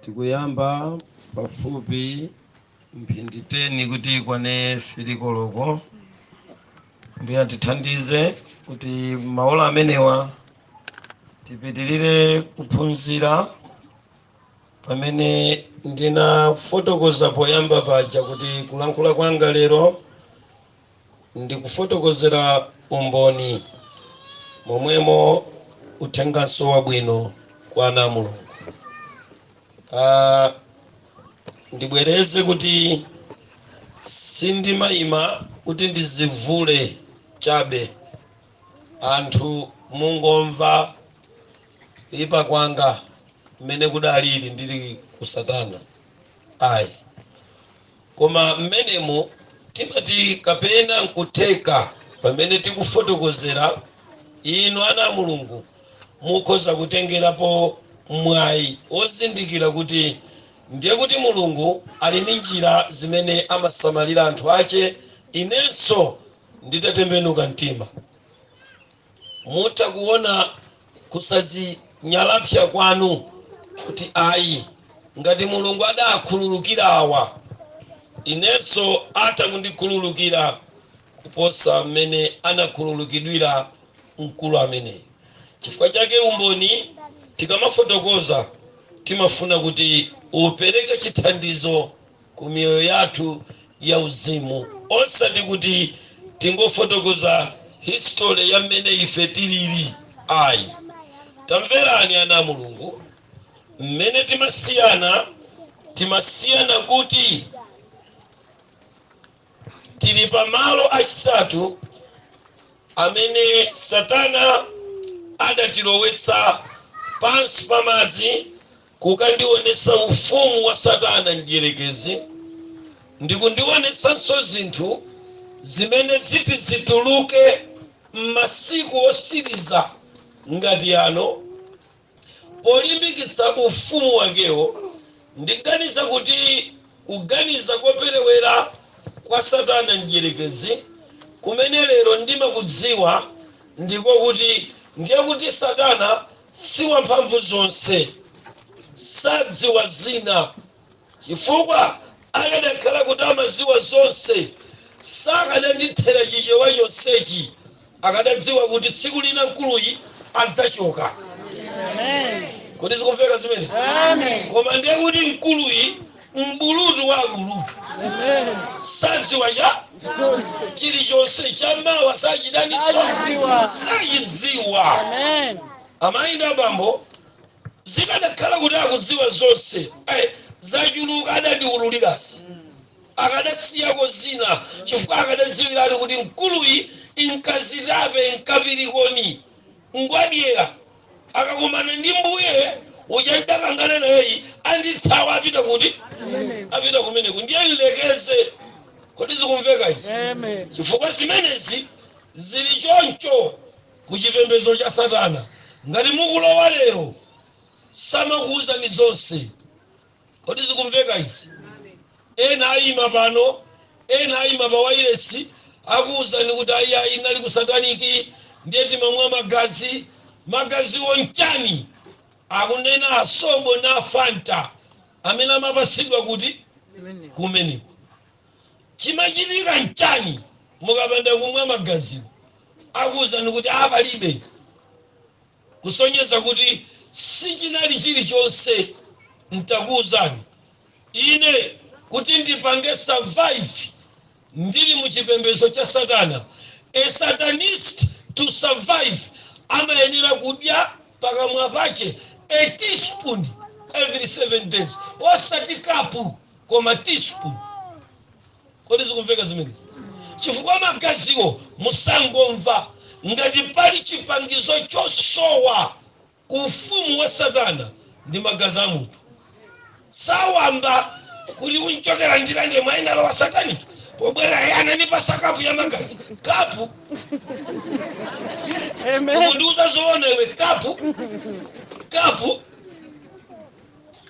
Tikuyamba pafupi mphindi 10 kuti ikwane 3 koloko. Ndiye atithandize kuti maola amenewa tipitirire kuphunzira pamene ndinafotokoza poyamba paja, kuti kulankhula kwanga lero ndikufotokozera umboni, momwemo uthenganso wabwino kwa ana a Mulungu. Ndibwereze kuti sindimayima kuti ndizivule chabe, anthu mungomva kuyipa kwanga mmene kudalili ndili ku satana, ayi. Koma mmenemo timati kapena nkutheka pamene tikufotokozera, inu ana a Mulungu mukhoza kutengerapo mwayi wozindikira kuti ndiye kuti Mulungu ali ndi njira zimene amasamalira anthu ache. Inenso nditatembenuka mtima, mutha kuona kusazinyalapsa kwanu kuti ayi, ngati Mulungu adakhululukira awa, inenso atha kundikhululukira kuposa mmene anakhululukidwira mkulu ameneyi. Chifukwa chake umboni tikamafotokoza, timafuna kuti upereke chithandizo ku miyoyo yathu ya uzimu, osati kuti tingofotokoza history ya mmene ife tilili, ayi. Tamverani ana a Mulungu, mmene timasiyana, timasiyana kuti tili pamalo achitatu amene satana adatilowetsa pansi pa madzi kukandionetsa ufumu wa satana mdierekezi, ndikundionetsanso zinthu zimene ziti zituluke m'masiku osiriza ngati ano polimbikitsa ufumu wakewo. Ndiganiza kuti kuganiza koperewera kwa satana mdierekezi kumene lero ndimakudziwa ndiko kuti ndiye kuti satana si wamphamvu zonse, sadziwa zina, chifukwa akadakhala kuti amadziwa zonse sakanandithera Chichewa chonsechi. Akadadziwa kuti tsiku lina mkuluyi adzachoka. Kuti zikumveka zimenezi? Amen. Koma ndiye kuti mkuluyi mbulutu wa abulutu, sadziwa cha chilichonse, chamawa sachidaniso. Sachidziwa. Sachidziwa. Amen. Amayi ndi abambo, zikadakhala kuti akudziwa zonse, zachuluka adandiululirasi, akadasiyako zina, chifukwa akadadziwiratu kuti mkuluyi inkazitape nkapirikoni ngwadyera, akakumana ndi mbuye uja ndakangana nayeyi andithawa, apita kuti? Apita kumeneku, ndiye nlekeze. Kodi zikumveka izi? Amen. Chifukwa zimenezi zili choncho ku chipembedzo cha satana. Ngati mukulowa lero, samakuwuzani zonse. Kodi zikumveka izi? Ena ayima pano, ena ayima pa wailesi, akuwuzani kuti ayi, ayi, nali ku satanic, ndiye timamwa magazi. Magaziwo nchani? Akunena asobo na Fanta amene amapasidwa kuti kumeneko. Chimachitika nchani mukapanda kumwa magaziwo? Akuwuzani kuti apalibe, kusonyeza kuti sichinali chilichonse. Ntakuwuzani ine kuti ndipange survive ndili mu chipembedzo cha satana, a satanist to survive amayenera kudya pakamwa pache a teaspoon every 7 days, osati kapu koma teaspoon. Kodi zikumveka zimenezi? Chifukwa magaziwo, musangomva ngati pali chipangizo chosowa ku ufumu wa satana ndi magazi a munthu. Sawamba kuti unchokera ndilande mwainalo wa satanic, pobwera iye anandipasa kapu ya magazi. Kapu? Amen. Ukundiuza zoona iwe? Kapu, kapu,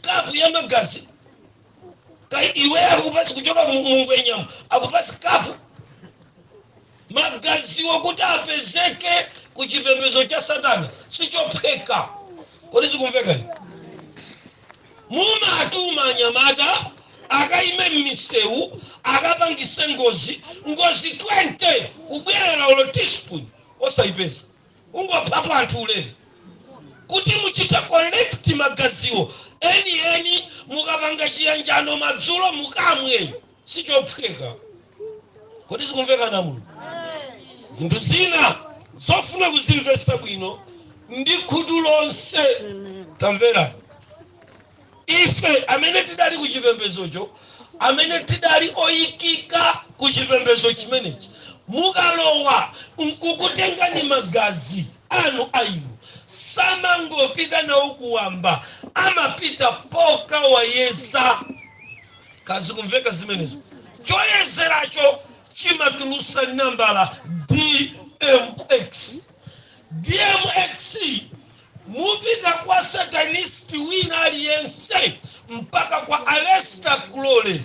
kapu ya magazi? Kai iwe akupasi kuchoka mungwenyamu, akupasi kapu magaziwo kuti apezeke ku chipembedzo cha satana sichophweka. Kodi zikumveka izi? Kodi zikumveka? Mumatuma anyamata akayime m'misewu, akapangise ngozi, ngozi 20, kubwerera ulo teaspoon osayipeza, ungophapa anthu ulere. Kuti muchite collect magaziwo eni eni, mukapanga chiyanjano madzulo mukamwe, sichophweka. Kodi zikumveka na Mulungu? Zinthu zina zofuna kuzimvesa bwino ndi khutu lonse. Tamverani, ife amene tidali ku chipembezocho, amene tidali oyikika ku chipembezo chimenechi, mukalowa nkukutengani magazi anu ainu, samangopita nawo kuwamba, amapita pokawayeza. Kazikumveka zimenezo? Choyezeracho chimatulusa nambala DMX. DMX, mupita kwa satanist wina aliyense, mpaka kwa Aleister Crowley,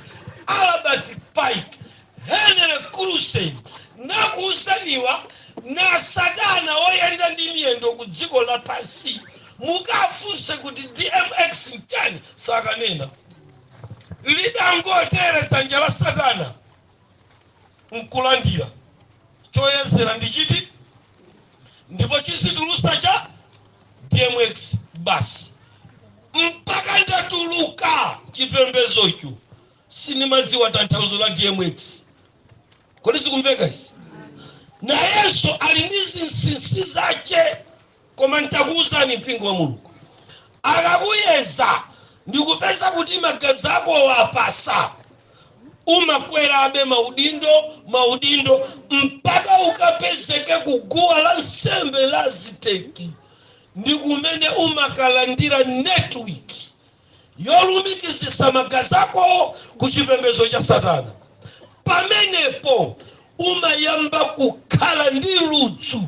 Albert Pike, Henry Crusen, nakuuzaniwa na satana oyenda ndi miyendo ku dziko lapansi, mukafunse kuti DMX nchani, sakanena. Lidangotere dzanja la satana nkulandira choyezera ndi chiti, ndipo chizitulusa cha DMX basi. Mpaka ndatuluka chipembezocho, sinimadziwa tanthauzo la DMX. Kodi zikumveka izi? Nayenso ali ndi zinsinsi zace. Koma ntakuwuzani, mpingo wa Mulungu, akakuyeza ndikupeza kuti magazi ako wapasa, umakwerabe maudindo, maudindo, mpaka ukapezeke kuguwa la nsembe la Aziteki, ndi kumene umakalandira network yolumikizisa magazi ako ku chipembedzo cha satana. Pamenepo umayamba kukhala ndi ludzu,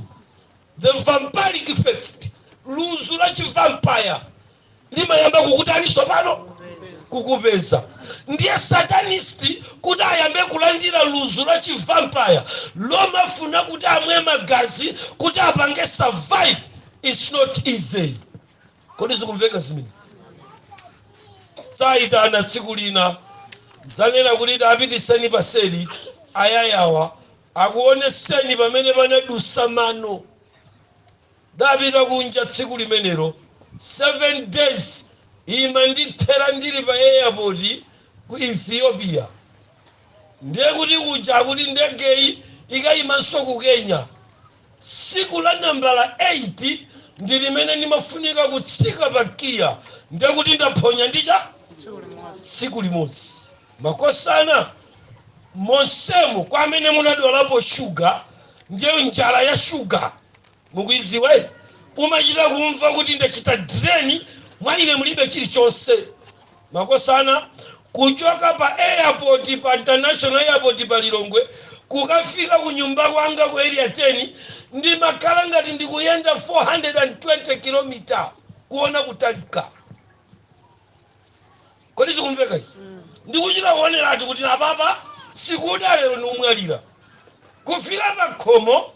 the vampiric effect. Ludzu la chivampire limayamba kukutaniso pano, kukupeza. Ndiye satanist kuti ayambe kulandira ludzu la chivampire lomafuna kuti amwe magazi kuti apange survive, it's not easy. Kodi zikumveka zimene? Tsayitana tsiku lina, dzanena kuti tapitiseni paseli, ayayawa akuoneseni pamene panadusa mano. Dapita kunja tsiku limenelo, 7 days ima ndithera ndili pa airport ku Ethiopia. Ndiye kuti kuja kuti ndegeyi ikayimanso ku Kenya. Tsiku la nambala 8 ndi limene ndimafunika kutsika pa KIA. Ndiye kuti ndaphonya ndicha tsiku limodzi. Makosana, monsemu kwa amene munadwalapo shuga, ndiye njala ya shuga mukuidziwa iti, umachita kumva kuti ndachita drain, mwa ine mulibe chilichonse. Makosana, kuchoka pa airport, pa international airport pa Lilongwe, kukafika ku nyumba kwanga ku Area 10, ndimakhala ngati ndikuyenda 420 kilomita, kuona kutalika. Kodi zikumveka izi? Ndikuchita kuoneratu kuti napapa sikuda, lero ndikumwalira. Kufika pa khomo,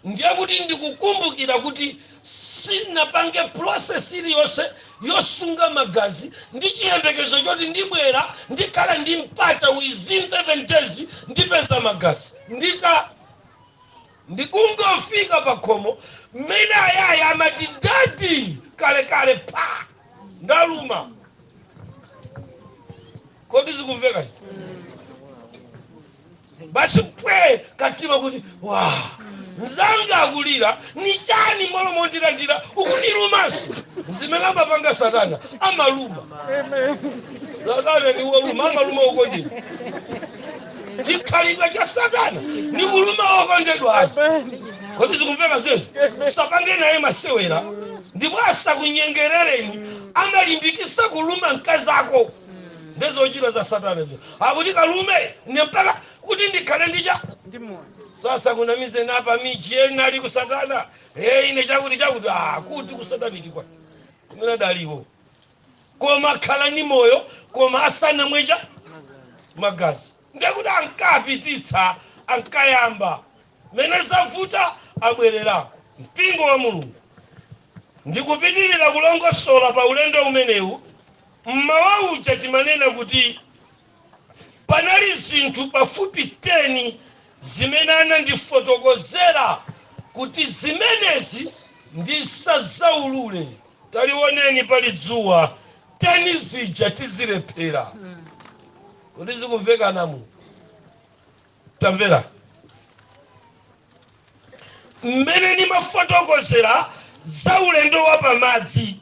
ndiye kuti ndikukumbukira kuti sinapange process iliyonse yosunga magazi, ndi chiyembekezo choti ndibwera, ndikhala ndi mpata, within 7 days ndipeza magazi. Ndita ndikungofika pa khomo, mmene ayaya amati, "Daddy," kalekale pa ndaluma. Kodi zikumveka izi? Basi, pwe katima kuti wa nzanga akulira ni chani, malo mondilandira ukundilumanso. Zimene amapanga satana, amaluma. Satana ni woluma, amaluma okondedwa. Chikhalidwe cha satana ni kuluma okondedwa achi. Kodi zikumveka zezi? Sapange naye masewera, ndipo asakunyengerereni, amalimbikisa kuluma mkazi ako. Ndezochita za satana zio, akuti kalume ne mpaka kuti ndikhale ndicha ndi moyo. Sasa kunamize napa miji ena ali kusatana, hey, ine chakuti chakuti, ah, kuti kusataniki kwake kumene adaliwo, koma khala ni moyo, koma asanamwecha magazi. Ndekuti ankapititsa, ankayamba mene zavuta, abwererako. Mpingo wa Mulungu, Ndikupitirira kulongosola pa ulendo umenewu. Mmawa uja timanena kuti panali zinthu pafupi 10 zimene anandifotokozera kuti zimenezi ndisazaulule. Talioneni pali dzuwa, 10 zija tizilephera. Kodi zikumvekanamu? Tamvera mmene ndimafotokozera za ulendo wa pamadzi.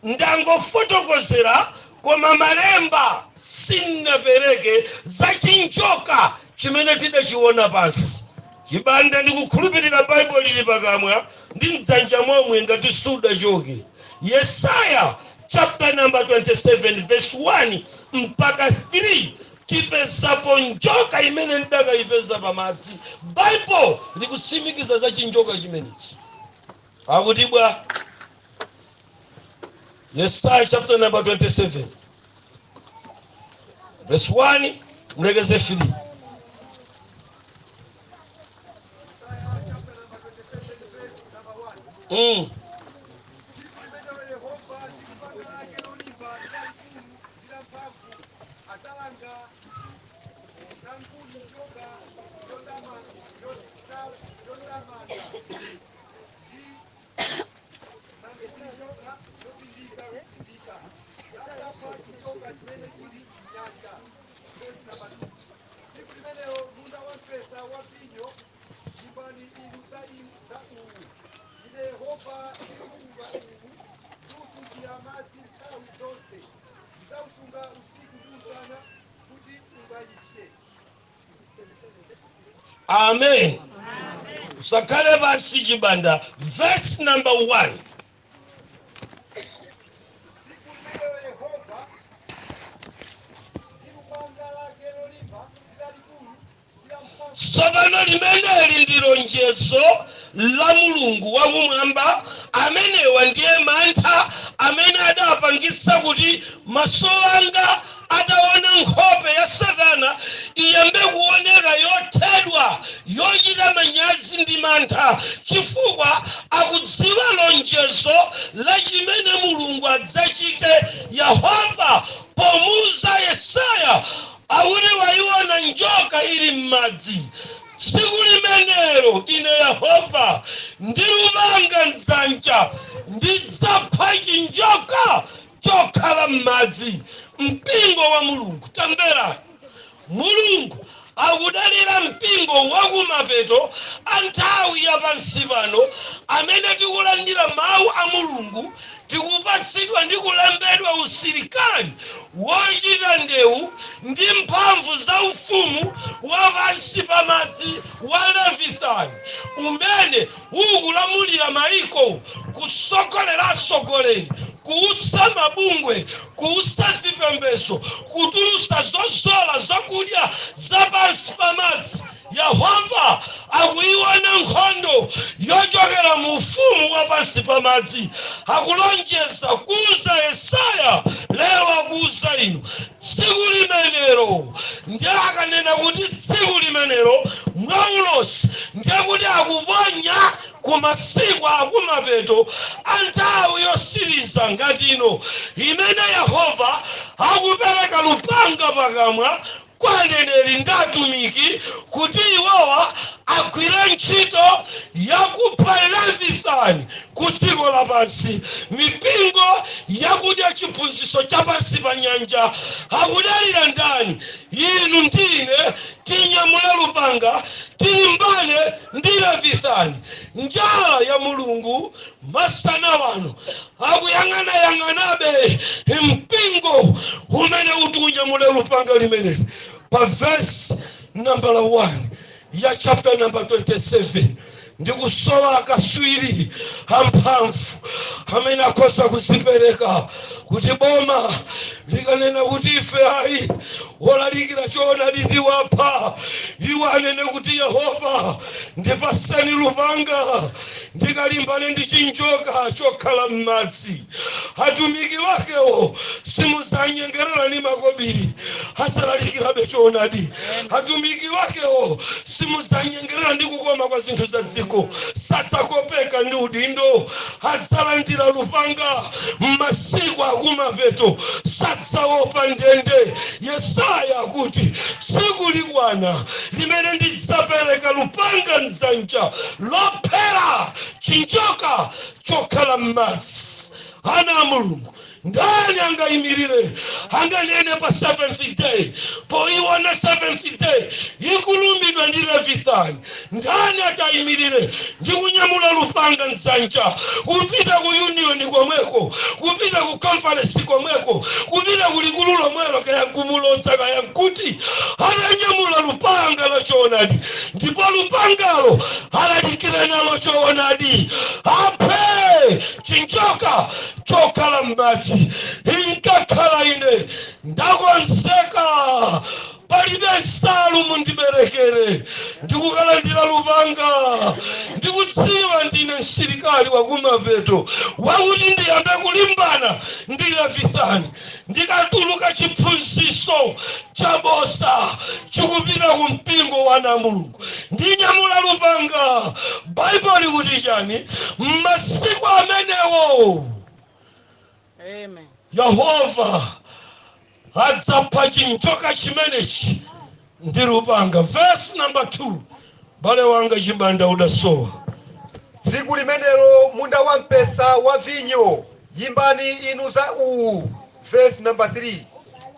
Ndangofotokozera, koma malemba sindinapereke za chinjoka chimene tidachiona pansi. Chibanda, ndikukhulupirira Baibulo lili pakamwa ndi mdzanja momwe ngati sudachoke. Yesaya chapter number 27 verse 1 mpaka 3, tipezapo njoka imene ndidakayipeza pamadzi. Baibulo likutsimikiza za chinjoka chimenechi. Akuti bwa? Yesaya chapter number 27 verse 1 mlekeze 3. Isaiah chapter number 27 verse number 1. Tsiku limenelo Yehova ndi lupanga lake lolimba ndi lalikulu ndi lamphamvu adzalanga namkuni njoka yotamanda ndi namkuni njoka yopindika pindika, nadzapha chinjoka chimene chili m'nyanja. Verse number 2. Tsiku limenelo munda wamphesa wa vinyo, imbani inu za uwu. Ine Yehova ndiusunga uwu, ndiusungira madzi nthawi zonse, ndidzausunga usiku ndi usana kuti ungayipse. Amen. Usakhale pansi, Chibanda. Verse number 1. Tsiku limenelo Yehova ndi lupanga lake lolimba ndi lalikulu ndi lamphamvu. Tsopano limeneli ndi lonjezo la Mulungu wakumwamba. Amenewa ndiye mantha amene adapangitsa kuti maso anga ataona nkhope ya Satana iyambe kuoneka yothedwa, yochita manyazi ndi mantha, chifukwa akudziwa lonjezo la chimene Mulungu adzachite. Yehova pomuuza Yesaya akuti wayiona njoka ili m'madzi. Tsiku limenelo ine Yehova ndi lupanga mdzanja ndidzapha chinjoka chokhala m'madzi. Mpingo wa Mulungu, tamvera, Mulungu akudalira mpingo wakumapeto a nthawi ya pansi pano amene tikulandira mawu a Mulungu, tikupatsidwa ndi kulembedwa usilikali wochita ndewu ndi mphamvu za ufumu wa pansi pa madzi wa Levithani umene ukulamulira maiko, kusogolera atsogoleri, kuutsa mabungwe, kuutsa zipembedzo, kutulutsa zozola zakudya za pansi pa madzi. Yehova akuiona nkhondo yochokera mu ufumu wa pansi pa madzi. Akulonjeza kuuza Yesaya, lero akuuza inu, tsiku limenelo. Ndiye akanena kuti tsiku limenelo mwaulosi, ndiye kuti akuponya ku masiku akumapeto a nthawi yosiriza ngati ino imene Yehova akupereka lupanga pakamwa kwa aneneri ndi atumiki kuti iwowa agwire ntchito yakupha Levithani ku dziko lapansi, mipingo yakudya chiphunzitso cha pansi pa nyanja. Akudalira ndani? Inu ndine tinyamule lupanga, tilimbane ndi Levithani. Njala ya Mulungu masana wano akuyang'anayang'anabe mpingo umene uti unyamule lupanga limeneli. Pa verse nambala 1 ya chapter number 27, ndikusowa akaswiri amphamvu amene akhoza kuzipereka kuti boma likanena kuti ife ayi, wolalikira choonadi tiwapha, iwo anene kuti, "Yehova, ndipaseni lupanga ndikalimbane ndi chinjoka chokhala m'madzi." Atumiki wakewo simuzanyengerera ni makobiri, asalalikirabe choonadi. Atumiki wakewo simuzanyengerera ndi kukoma kwa zinthu za dziko, sadzakopeka ndi udindo. Adzalandira lupanga m'masiku akumapeto, sadzaopa ndende. Yesaya akuti tsiku likwana limene ndidzapereka lupanga mdzanja lophera chinjoka chokhala m'madzi. Ana a Mulungu, ndani angayimirire, anganene pa seventh day, poiona seventh day ikulumidwa ndi Leviathan? Ndani atayimirire ndi kunyamula lupanga mdzanja, kupita ku union komweko, kupita ku conference komweko, kupita ku likulu lomwelo, kaya kumulodza, kaya nkuti, atanyamula lupanga la choonadi, ndipo lupangalo alalikire nalo choonadi, aphe chinjoka chokhala m'madzi? Inkakhala ine ndakonzeka, palibe nsalu mundiberekere, ndikukalandira lupanga. Ndikudziwa ndine msilikali wakumapeto, wakuti ndiyambe kulimbana ndi Leviathan. Ndikatuluka chiphunzitso chabosa chikupita ku mpingo wa ana Mulungu, ndinyamula lupanga. Baibulo likuti chani? M'masiku amenewo Amen. Yehova adzapha chinjoka chimenechi ndi lupanga. Verse number 2, bale wanga Chibanda, udasowa. Tsiku limenelo munda wa mpesa wa vinyo, yimbani inu za uwu. Verse number 3.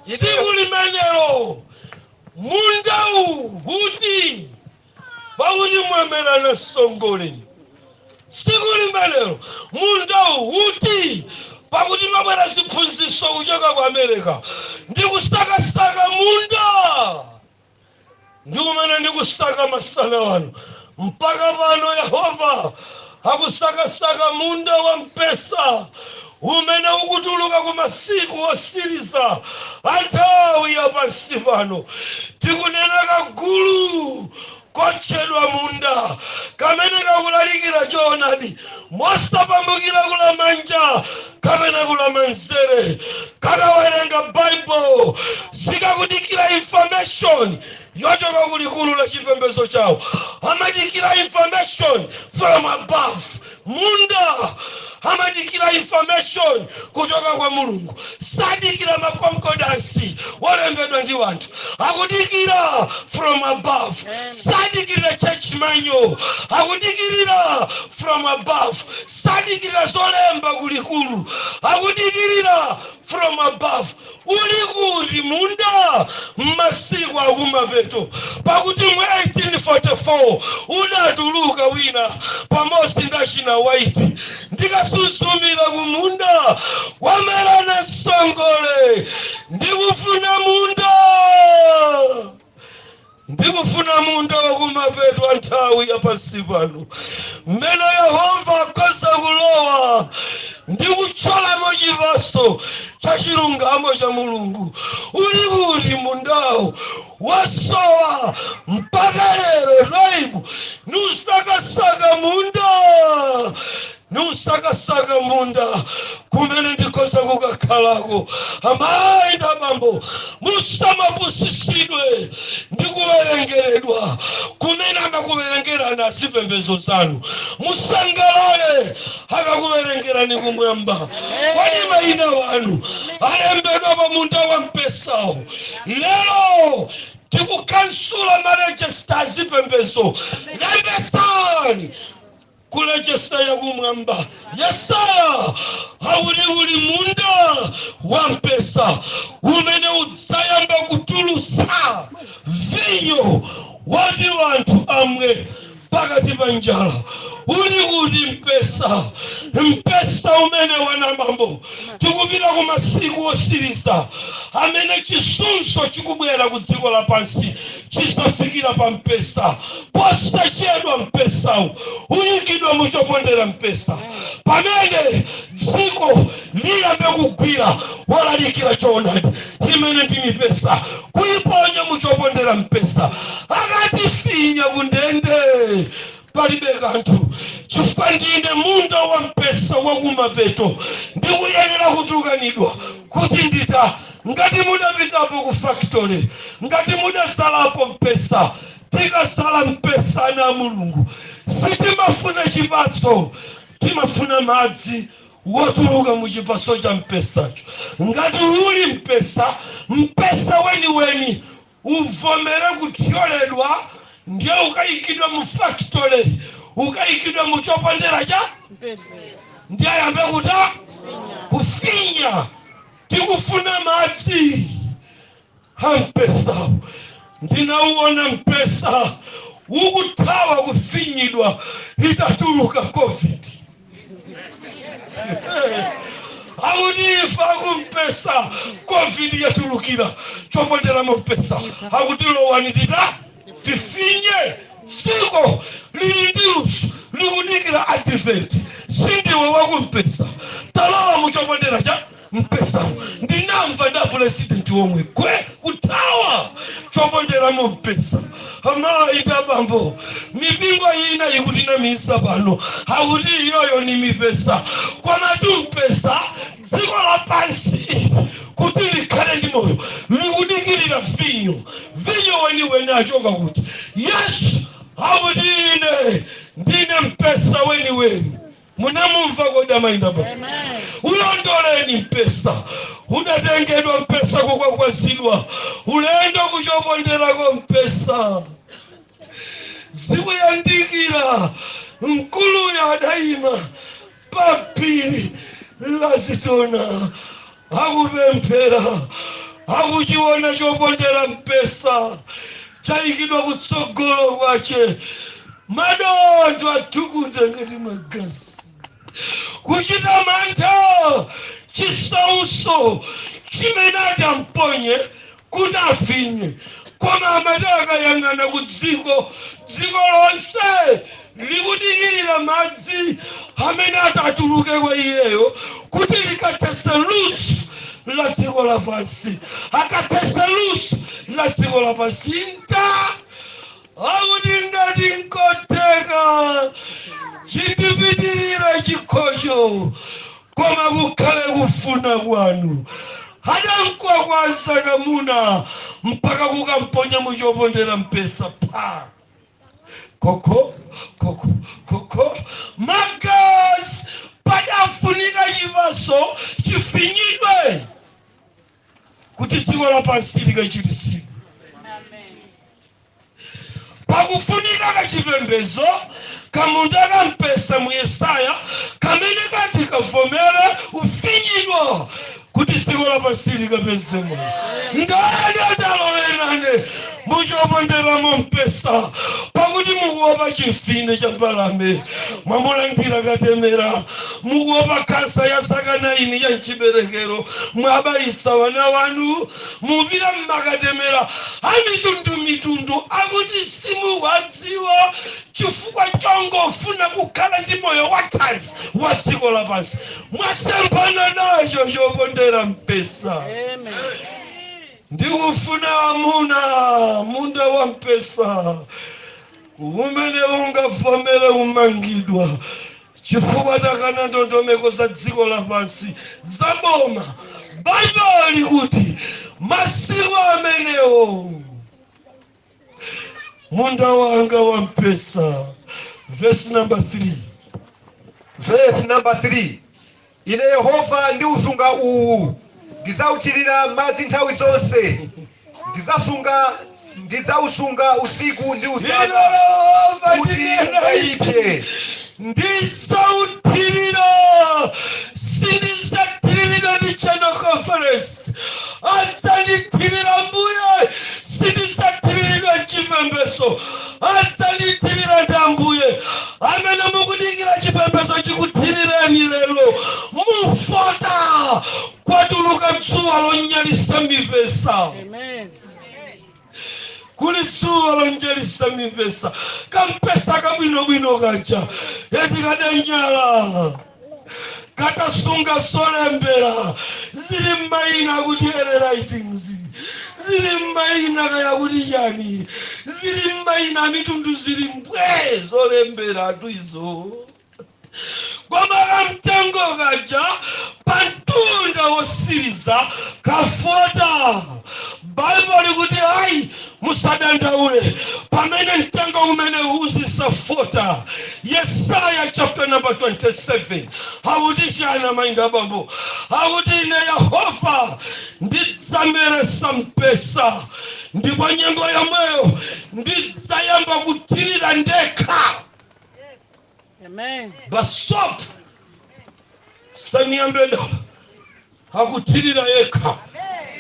Tsiku limenelo mundawu kuti pakuti mwamerana songole. Tsiku limenelo mundawu kuti pakuti mabwera ziphunzitso kuchoka ku America, ndikusakasaka munda, ndikumene ndikusaka masana wano mpaka pano. Yehova akusakasaka munda wa mpesa umene ukutuluka ku masiku osiriza a nthawi ya pansi pano. Tikunena kagulu kotchedwa munda kamene kakulalikira choonadi mosapambukira kulamanja kapena kulamanzere, kakawerenga Bible, zikakudikira information yochoka kulikulu la chipembedzo chawo, amadikira information from above. Munda amadikira information kuchoka kwa Mulungu, sadikira ma concordance wolembedwa ndi wanthu, akudikira from above. Sadikirira church manual, akudikirira from above. Sadikirira zolemba kulikulu, akudikirira from above. Uli kuti munda mmasiku akumapeto? Pakuti mu 1844 udatuluka wina pamodzi ndi achina White. Ndikasusumira kumunda wamerana songole, ndikufuna munda, ndikufuna munda wakumapeto a nthawi ya pansi pano, mmene Yehova akhoza kulowa ndi kuthyolamo chipaso cha chilungamo cha Mulungu. Uli kuti mundawo? Wasowa mpaka lero. Twaibu, niusakasaka munda, niusakasaka munda kumene ndikhoza kukakhalako. Amayi ndi abambo, musamapusitsidwe ndi kuwerengeredwa kumene amakuwerengerani azipembedzo zanu. Musangalale akakuwerengerani kumwamba. Kwani mayina wanu alembedwa pa munda wa mpesawo? Lero tikukansula ma register azipembedzo. Lembesani ku register yakumwamba. Yesaya akuti uli munda wa mpesa umene udzayamba kutulutsa vinyo woti wanthu amwe pakati pa njala. Uli kuti mpesa, mpesa umene wanamambo? Tikupita ku masiku osiriza amene chisunso chikubwera ku dziko lapansi chisafikira pa mpesa. Posachedwa mpesawu uyikidwa muchopondera mpesa, pamene dziko liyambe kugwira wolalikira choonadi imene ndi mipesa, kuyiponya muchopondera mpesa. Akatifinya kundende, palibe kanthu, chifukwa ndine munda wa mpesa wakumapeto. Ndikuyenera kutukanidwa kuti ndita ngati mudapitapo ku factory, ngati mudasalapo mpesa. Tikasala mpesa na Mulungu, sitimafuna chipatso, timafuna madzi wotuluka mu chipatso cha mpesacho. Ngati uli mpesa, mpesa weniweni uvomere kuthyoledwa, ndiye ukayikidwa mu factory, ukayikidwa mu chopondera cha mpesa, ndiye ayambe kuta kufinya. Tikufuna madzi ampesa. Ndinauona mpesa ukuthawa kufinyidwa itatuluka COVID. Akuti ife akumpesa, COVID yatulukira choponderamo mpesa, akuti lowani tita tifinye. Dziko lili ndi luso likudikira Advent. Sindiwe wakumpesa, talowa muchopondera cha mpesa. Ndinamva nda president womwe kwe kuthawa choponderamo mpesa. Amayi abambo, mipingo ina ikutinamisa pano, akuti iyoyo ni mipesa, komatu mpesa, dziko lapansi kuti likhale ndi moyo likudikirira vinyo. Vinyo weniweni achoka kuti? Yesu akuti, "Ine ndine mpesa weniweni." Munamumva kodi, amayi ndi abambo? Amen. Ulondoleni mpesa. Udatengedwa mpesa kukwakwazidwa ulendo kuchoponderako mpesa. Zikuyandikira, mkuluyo adayima paphiri la Zitona akupemphera, akuchiona chopondera mpesa chayikidwa kutsogolo kwache, madontho athukuta ngati magazi, kuchita mantha chisauso chimene ati amponye kuti afinye. Koma amati akayang'ana ku dziko, dziko lonse likudikirira madzi amene atatuluke kwa iyeyo kuti likathese luso la dziko lapansi. Akathese luso la dziko lapansi nta akuti, "Ngati nkoteka, chindipitirira chikhocho, koma kukhale kufuna kwanu." Adamkwakwaza kamuna mpaka kukamponya muchopondera mpesa. Pa koko koko koko magazi. Padafunika chipaso chifinyidwe kuti dziko lapansi likachiritsidwe. Amen. Pakufunika kachipembezo kamunda kampesa mu Yesaya kamene kati kavomere kufinyidwa kuti dziko lapansi likapeze moyo. Ndani atalowenane muchoponderamo mpesa? Pakuti mukuopa chimfine cha mbalame, mwamulandira katemera. Mukuopa khansa ya zaka 9 ya mchiberekero, mwabayitsa wana wanu. Mupita mmakatemera a mitundumitundu akuti simuwadziwa, chifukwa chongofuna kukhala ndi moyo wathanzi wa dziko lapansi. Mwasemphana nacho chopondera mpesa. Amen. Ndikufuna amuna, munda wa mpesa umene ungavomere kumangidwa chifukwa takana ndondomeko za dziko lapansi za boma. Baibulo likuti masiku amenewo munda wanga wa mpesa, verse number 3. Verse number 3: Ine Yehova ndiusunga uwu, ndidzawuthirira madzi nthawi zonse, ndidzausunga usiku ndi Ine usana Yehova kuti ndinena ichi, ungayipse. Ndidzauthirira. Sindizathiriridwa ndi General Conference, adzandithirira Mbuye. Sindizathiriridwa mchipembezo, adzandithirira ndi Ambuye. Amene mukudikira chipembezo chikuthirireni, lero mufota. Kwatuluka dzuwa lonyalisa mipesa. Amen. Kuli dzuwa lonjalisa mipesa. Kampesa kabwinobwino kaja eti kadanyala katasunga solembera, zili mmayina kuti ere writings, zili mmayina kaya kuti chani, zili mmayina amitundu, zili mbwe zolembera atu izo. Koma kamtengo kaja palibe. Uzidza kafota. Baibulo likuti ayi, musadandaule pamene mtengo umene uzisafota. Yesaya chapter number 27 akuti chani, amayi ndi abambo? Akuti ine Yehova ndidzameresa mpesa, ndipo nyengo yomweyo ndidzayamba kuthirira ndekha. Amen. Basop saniyambe dala, akuthirira yekha,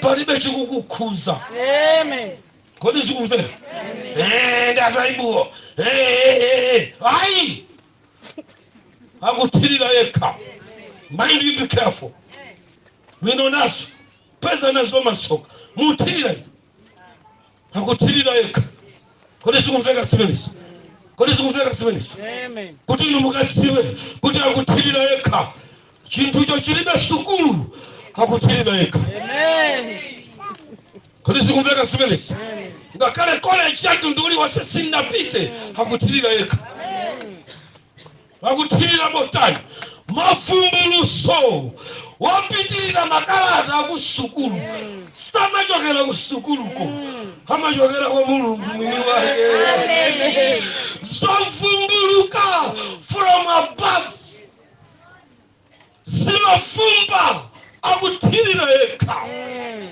palibe chikukukhuza. Amen. Kodi zikumvera? Ndataibuwo ayi, akuthirira yekha. Mind you, be careful. Wino nazo peza nazo matsoka muthirira inu. Akuthirira yekha. Kodi zikumveka zimenezi? Kodi zikumveka zimenezi? Amen. Kuti inu mukadziwe kuti akuthirira yekha, chinthucho chilibe sukulu, akuthirira yekha. Amen. Kodi zikumveka zimenezi? Amen. Ngakhale college yathu ndi wonse sinnapite, akuthirira yekha. Akuthirira motani? Mavumbuluso wapitirira makalata akusukulu, samachokera ku sukuluko, amachokera kwa Mulungu mwini wake. Zovumbuluka from above zimafumba, akuthirira yekha,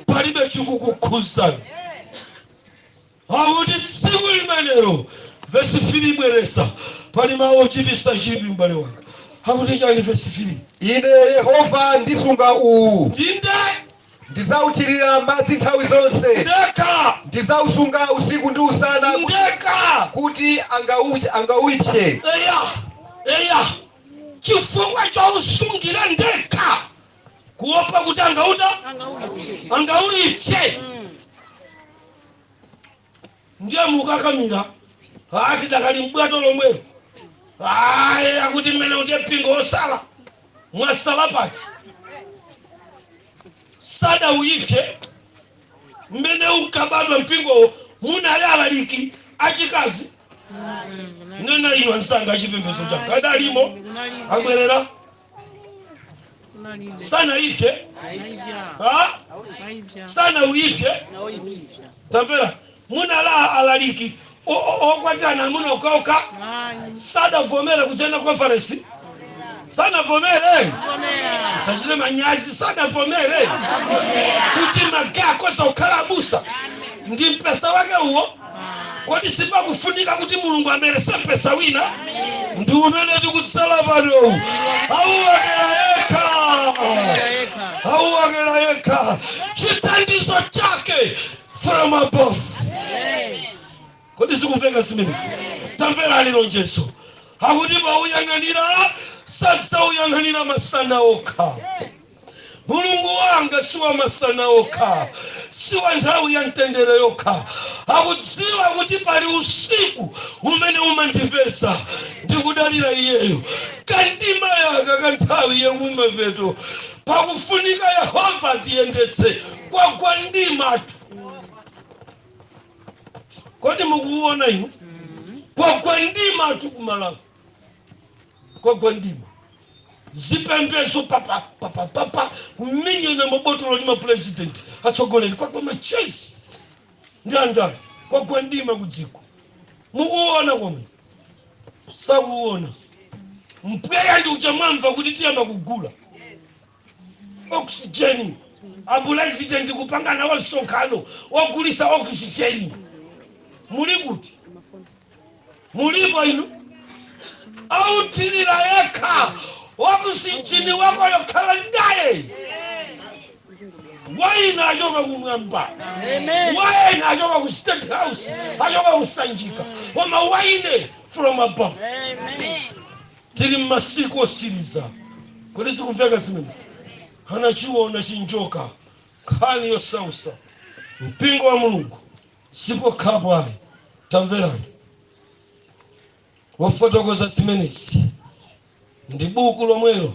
palibe chikukukhuzani. Akuti tsiku limenelo, vesi 3 ibweresa, pali mawu ochitisa chidwi, m'bale wanga. Akuti chani vesi 3? Ine Yehova ndisunga uwu. Ndinde. Ndizawuthirira madzi nthawi zonse. Ndekha. Ndizawusunga usiku ndi usana kuti, Ndekha. kuti angawipse. Eya, eya, chifukwa chausungira ndekha, kuopa kuti angauta angawipse. Ndiye mukakamira ati dakali mbwato lomwelo. Ayi, akuti mmene kuti mpingo wosala, mwasala pati? Sadawuyipse. Mmene unkabadwa mpingowo munali alaliki achikazi? Nena inu ansanga achipembedzo changa, adalimo? Abwerera, sanayipse. Ha, sanawuyipse. Tamvera, munali alaliki okwatirana amuna okhaokha? Sadavomere kujoina conference, sanavomere. Sachite manyazi, sadavomere kuti ma gay akoza kukhala abusa. Ndi mpesa wake uwo. Kodi sipakufunika kuti Mulungu amerese mpesa wina? Ndi umene tikutsala pano. Auwakera yekha, auwakera yekha, chithandizo chake from above. Kodi zikumveka zimenezi? Tamverani lonjezo. Akuti pauyang'anira, sadzauyang'anira masana okha. Mulungu wanga si wa masana okha, si wa nthawi ya mtendere yokha. Akudziwa kuti pali usiku umene umandipeza ndikudalira iyeyo. Kandima yaka kanthawi yakumapeto, pakufunika Yehova tiyendetse. Kwagwa ndimatu. Kodi mukuona inu? Kwagwa ndimatu kumalawi, kwagwa ndima. Zipembedzo papa papa papa, kumenyana mabotolo ndi mapurezidenti, atsogoleri. Kwagwa machezi ndi andani. Kwagwa ndima kudziko. Mukuona komwe sakuona mpweya ndi uja mwamva kuti tiyamba kugula oxygen. Apurezidenti kupangana wa msonkhano wogulisa oxygen. Muli kuti? Mulipo inu? Authirira yekha oxygen wako, yokhala ndaye. Waina achoka kumwamba. Amen. Waina achoka ku State House, achoka kusanjika, koma waine from above. Amen. Tili mmasiku osiriza. Kodi zikumveka zimenezi? Anachiona chinjoka, nkhani yosausa. Mpingo wa Mulungu, sipokhapo ayi. Tamverani, wafotokoza zimenezi ndi buku lomwelo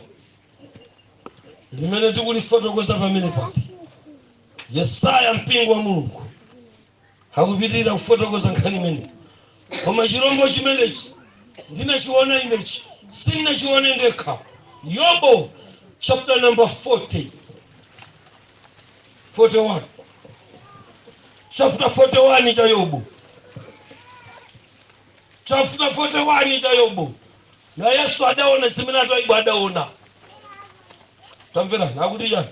limene tikulifotokoza pamene pali Yesaya. Mpingo wa Mulungu, akupitirira kufotokoza nkhani imeneyi. Koma chirombo chimenechi ndinachiona inechi, sindinachione ndekha. Yobo chapter number 40. 41, chapter 41 cha Yobu, chapter 41 cha Yobu. Na Yesu adaona zimene ataibu adaona. Tamverani, akuti chani?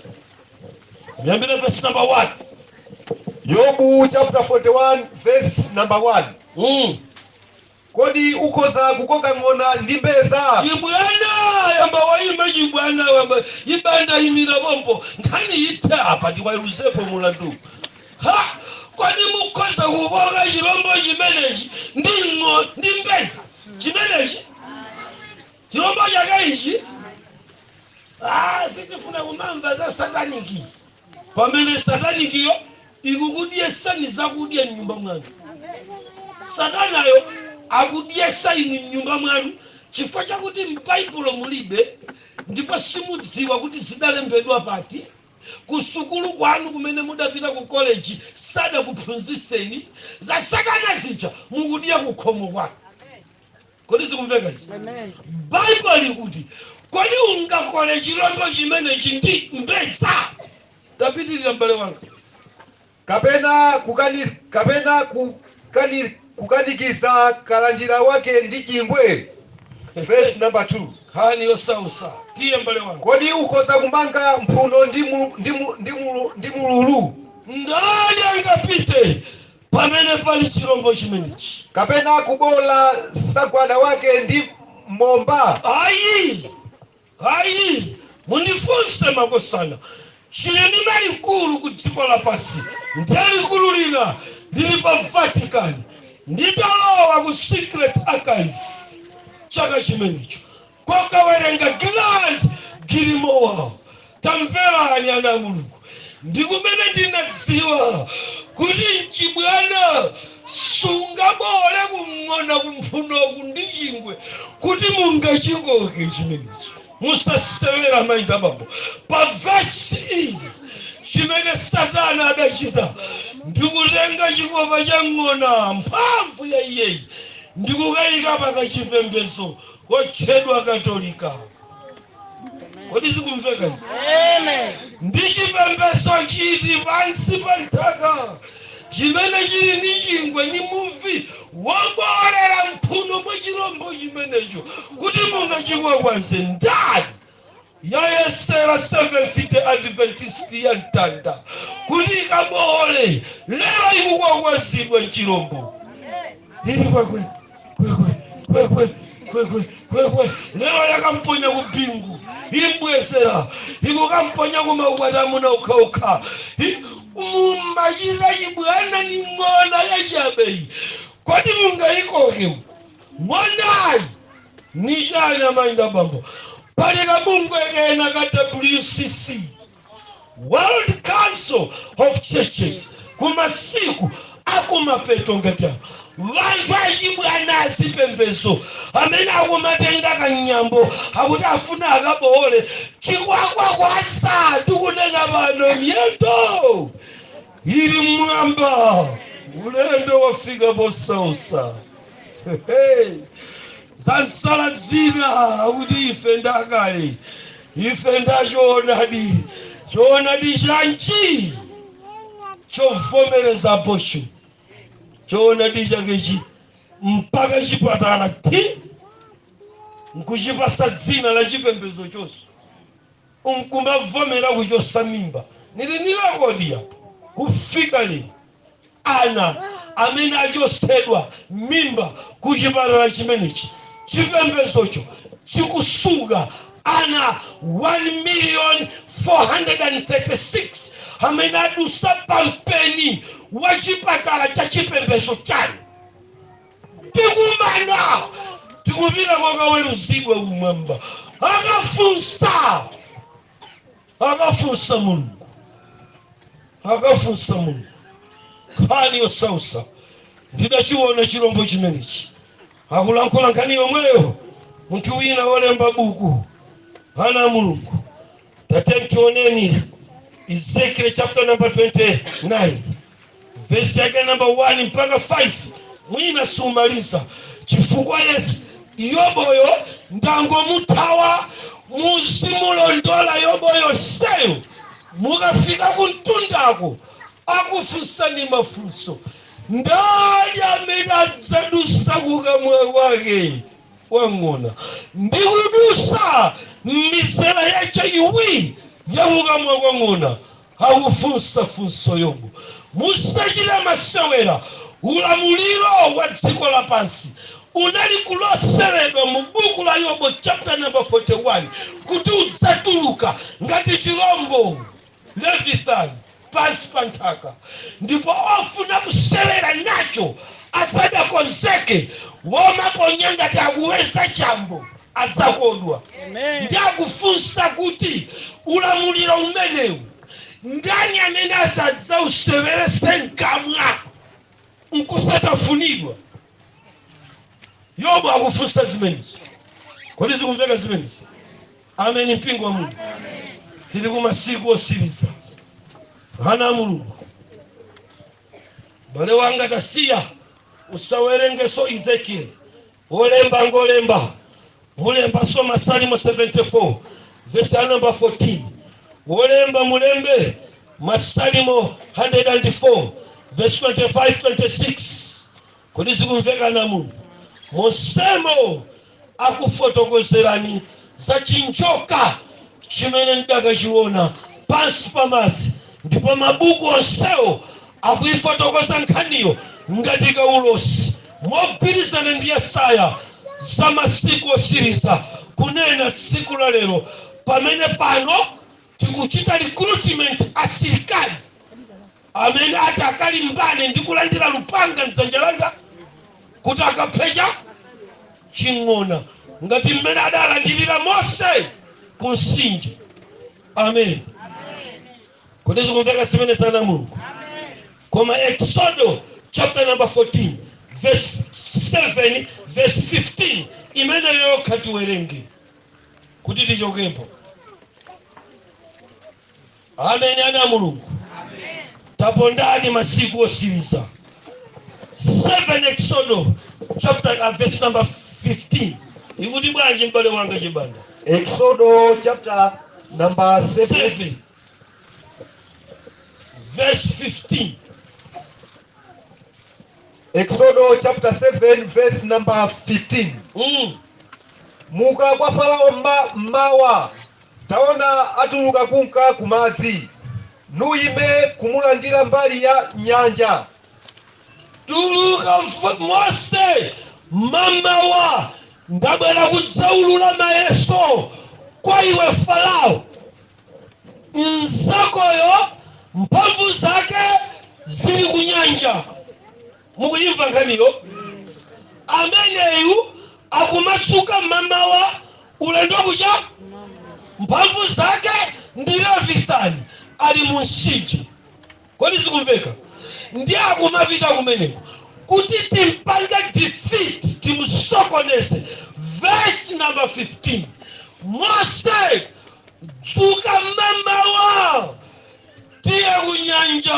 Yambira verse number 1. Yobu chapter 41 verse number 1. Kodi ukhoza kukoka ng'ona ndi mbeza? Chibwana yamba waima, chibwana wamba ibanda imira pompo. Nkhani ithe apa, tiwayiluzepo mulandu. Ha, kodi mukhoza kukoka chilombo chimenechi ndi ng'o ndi mbeza chimenechi, chilombo chake ichi? Ah, sitifuna kumamva za satanic pamene satanikiyo ikukudyesani zakudya mnyumba mwanu. Satanayo akudyesa inu mnyumba mwanu chifukwa chakuti m'Baibulo mulibe, ndipo simudziwa kuti zidalembedwa pati. Kusukulu kwanu kumene mudapita ku college sadakuphunzitseni za satana zija mukudya kukhomo kwanu. Kodi zikumveka izi? Amen. Baibulo likuti, kodi ungakole chilombo chimenechi ndi mbedza? Tapitirira, m'bale wanga. Kapena kukanikiza kalandira wake ndi chingwe? Verse number 2. Nkhani yosausa. Tiye, m'bale wanga. Kodi ukhoza kumanga mphuno ndi mu- ndi mu- ndi mulu- ndi mululu? Ndani angapite pamene pali chilombo chimenechi? Kapena kubola sagwada wake ndi momba? Ayi, ayi, mundifunse makosana, chili ndi malikulu ku dziko lapansi, ndiye likulu lina lili pa Vatican. Nditalowa ku secret archive chaka chimenecho kokawerenga Grand Grimoire, tamverani ana a Mulungu, ndi kumene ndinadziwa kuti mchibwana sungabole kung'ona kumphunoku ndi chingwe kuti mungachikoke chimenechi. Musasewera, mayi ndi abambo. Pa vesi iyi, chimene Satana adachita ndikutenga chikopa cha ng'ona, mphamvu ya iyeyi, ndikukayika pakachipembedzo kotchedwa Katolika. Kodi zikumveka izi? Amen. Ndi chipembedzo chiti pansi pa nthaka chimene chili ndi chingwe ndi muvi wobolera mphuno mwa chilombo chimenecho kuti mungachikwakwaze? Ndani yayesera Seventh Day Adventist ya mtanda kuti ikabole? Lero ikukwakwazidwa mchilombo ili kwekwe kwekwe kwekwe kwekwe kwekwe. Lero yakamponya ku bingu, imbwezera ikukamponya kumaukwati amuna ukhaukha. Mumachita chibwana ni ng'ona yachabeyi. Kodi mungayikoke ng'onayi ni chani, amayi ndi abambo? Pali kabungwe kena ka WCC, World Council of Churches. Kumasiku akumapeto ngati awo, vanthu achibwana azipembezo amene akumatenga kanyambo akuti afuna akabowole chikwakwakwasa, tikunena pano miyendo ili mwamba, ulendo wafika posausa. Zansala dzina akuti ife ndakale, ife ndachoonadi. Choonadi chanchi chovomereza abortion? Choonadi chakechi mpaka chipatala ti nkuchipasa dzina la chipembedzo chonso, nkumavomera kuchosa mimba. Nili ni record apo kufika lero, ana amene achosedwa mimba ku chipatala chimenechi, chipembedzocho chikusunga ana 1 million 436 amene adusa pampeni wa chipatala cha chipembedzo chanu. Tikumana, tikupita kokaweruzidwa kumwamba. Akafunsa, akafunsa Mulungu, akafunsa Mulungu. Nkhani yosausa. Ndidachiona chilombo chimenechi. Akulankhula nkhani yomweyo munthu wina wolemba buku. Ana a Mulungu, tate tioneni Ezekiel chapter number 29, vesi yake number 1 mpaka 5. Mwina sumaliza chifukwa yes, Yoboyo ndangomuthawa. Muzimulondola Yoboyo seyo. Mukafika kumtundako, akufunsani mafunso: ndani amene adzadusa kukamwa kwake wang'ona ndi kudusa mizera yace iwiri yakukamwa kwang'ona? Akufunsa funso Yobu. Musachite masewera. Ulamuliro wa dziko lapansi unali kuloseredwa mu buku la Yobo chapter number 41 kuti udzatuluka ngati chirombo Leviathan pansi pa nthaka, ndipo ofuna kusewera nacho asadakonzeke, womaponya ngati akuweza chambo, adzakodwa. Amen. Ndi akufunsa kuti ulamuliro umenewu ndani amene asadzausewerese mkamwa nkusatafunidwa? Yobu akufunsa zimenezo. Kodi zikumveka zimenezo? Ameni, mpingo wa Mulungu. Tili ku masiku osiriza, ana a Mulungu. Bale wanga, tasiya, usawerengeso Ezekiel. Wolemba ngolemba, mulembaso Masalimo 74 verse number 14. Wolemba mulembe Masalimo 104 verse 25, 26. Kodi zikumveka na Mulungu? Monsemo akufotokozerani za chinjoka chimene ndakachiona pansi pa madzi, ndipo mabuku onsewo akuifotokoza nkhaniyo ngati kaulosi mogwirizana ndi Yesaya za masiku osiriza, kunena tsiku la lero pamene pano tikuchita recruitment asilikali amene ati akalimbane ndi kulandira lupanga mdzanja langa kuti akaphecha ching'ona ngati mmene adalandirira Mose ku mtsinje. Amen. Kodi zikumveka zimene sana Mulungu? Koma Exodo chapter number 14 verse 7, verse 15 imene yokha tiwerenge kuti tichokepo. Amen, ana a Mulungu. Tapondani masiku osiriza. 7 Exodo chapter verse number 15 ikuti bwanji, m'bale wanga Chibanda? Exodo chapter number 7. 7 verse 15. Exodo chapter 7 verse number 15. Muka kwa Farao mmawa, taona atuluka kunka kumadzi, nuyime kumulandira mbali ya nyanja. Tuluka Mose mamawa, ndabwera kudzaulula mayeso kwa iwe Farao. Nzakoyo mphamvu zake zili kunyanja. Mukuyimva nkhaniyo? Ameneyu akumatsuka mamawa ulendo kucha, mphamvu zake ndi Leviathan ali mu mtsinje. Kodi zikumveka? Ndi akumapita kumeneko kuti timpange defeat, timusokoneze. Verse number 15: Mose, dzuka mamawa, tiye kunyanja.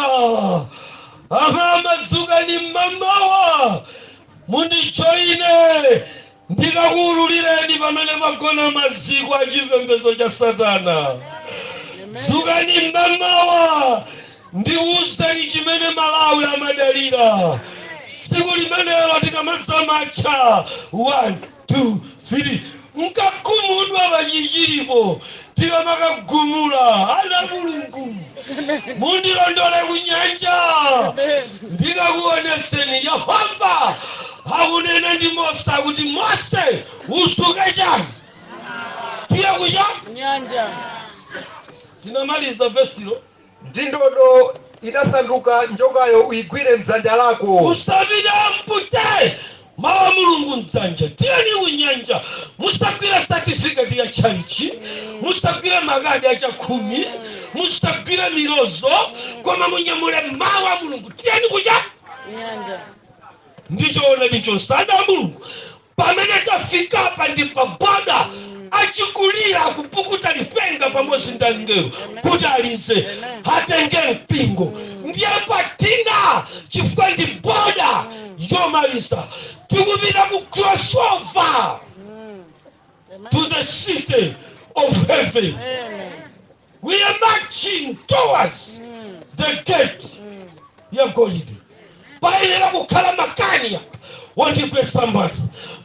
Amama, dzukani mamawa, mundijoine ndikakuululireni pamene pagona maziko a chipembedzo cha Satana. Dzukani mamawa, ndiwuzeni chimene Malawi amadalira. Tsiku limenelo tikamadza matcha 1, 2, 3, mkagumudwa pachichiripo, tikamakagumula. Ana Mulungu, mundilondole kunyanja, ndikakuonetseni. Yehova akunena ndi Mose akuti, "Mose, usuke chani? Tiye kucha Nyanja. Tinamaliza vesilo. Ndi ndodo idasanduka njokayo uyigwire mdzanja lako. Usapita mpute mawa Mulungu mdzanja, tiyeni kunyanja. Musagwire certificate ya tchalichi, musagwire makadi achakhumi, musagwire milozo, koma munyamule mawa Mulungu. Tiyeni kucha Nyanja. Ndichoona ndichonse, ana a Mulungu, pamene tafikapa ndi paboda. Achikulira akupukuta lipenga pamodzi ndi angelo kuti alize atenge mpingo. Ndiye patina chifukwa ndi boda yomaliza, tikupita ku crossover to the city of heaven. Amen. We are marching. Marching towards the gate ya golide. Payenera kukhala makani apa wondigwetsa mbali,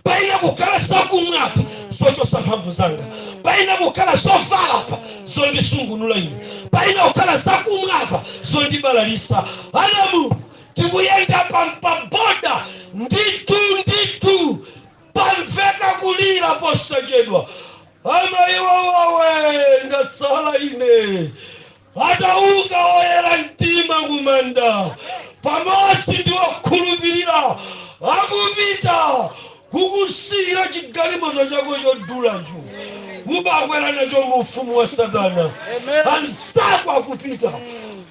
payenera kukhala zakumwa apa zochosa mphamvu zanga, payenera kukhala zovala apa zondisungunula ine, payenera kukhala zakumwa apa zondibalalisa. Adamu, tikuyenda paboda ndithu ndithu, pamveka kulira posachedwa, "Amaiwawawe, ndatsala ine." Atauka oyera mtima kumanda pamodzi ndi okhulupirira, akupita kukusiyira chigalimoto chako chodulacho, umakwera nacho mu ufumu wa Satana. Anzako akupita,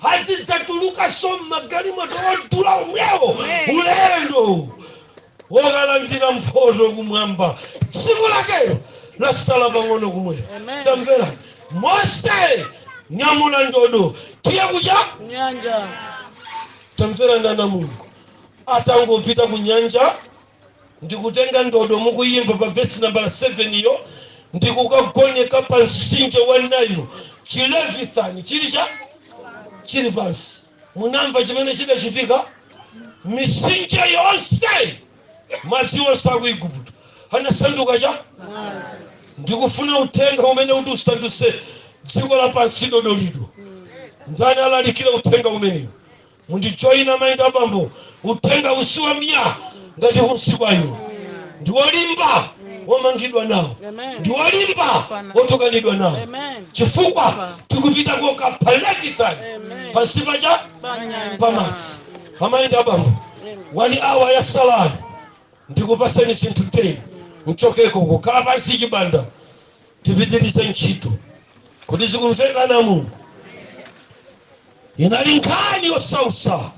azidzatulukaso mmagalimoto odula omwewo, ulendo wokalandira mphoto kumwamba. Tsiku lakeyo lasala pang'ono kumwera. Amen. Tamvera, Mose, nyamula ndodo, tiye kuja Nyanja. Tamvera, ndana Mulungu atangopita ku nyanja ndikutenga ndodo, mukuyimba pa vesi nambala 7 iyo, ndikukagoneka pa mtsinje wa Nailo, chiLeviathan chili cha chili pansi. Munamva chimene chidachitika? Mitsinje yonse, madzi onse aku Igupto anasanduka cha ndikufuna uthenga umene kuti usanduse dziko lapansi dodolido. Ndani alalikire uthenga umenewu? Mundijoyina, mayi ndi abambo. Uthenga usiwa mya ngati kunsi kwa iwo ndiwolimba womangidwa nawo, Amen. ndiwolimba wotukanidwa nawo, Amen. chifukwa tikupita kokapha Leviathan Amen. pansi pacha Panyanja. pamadzi. Amayi ndi abambo, Amen. wani awa yasalayo ndikupaseni zinthu 10, mchokeko kukhala pansi chibanda, tipitirize ntchito kuti zikumvekana. Mulungu, inali nkhani yosausa.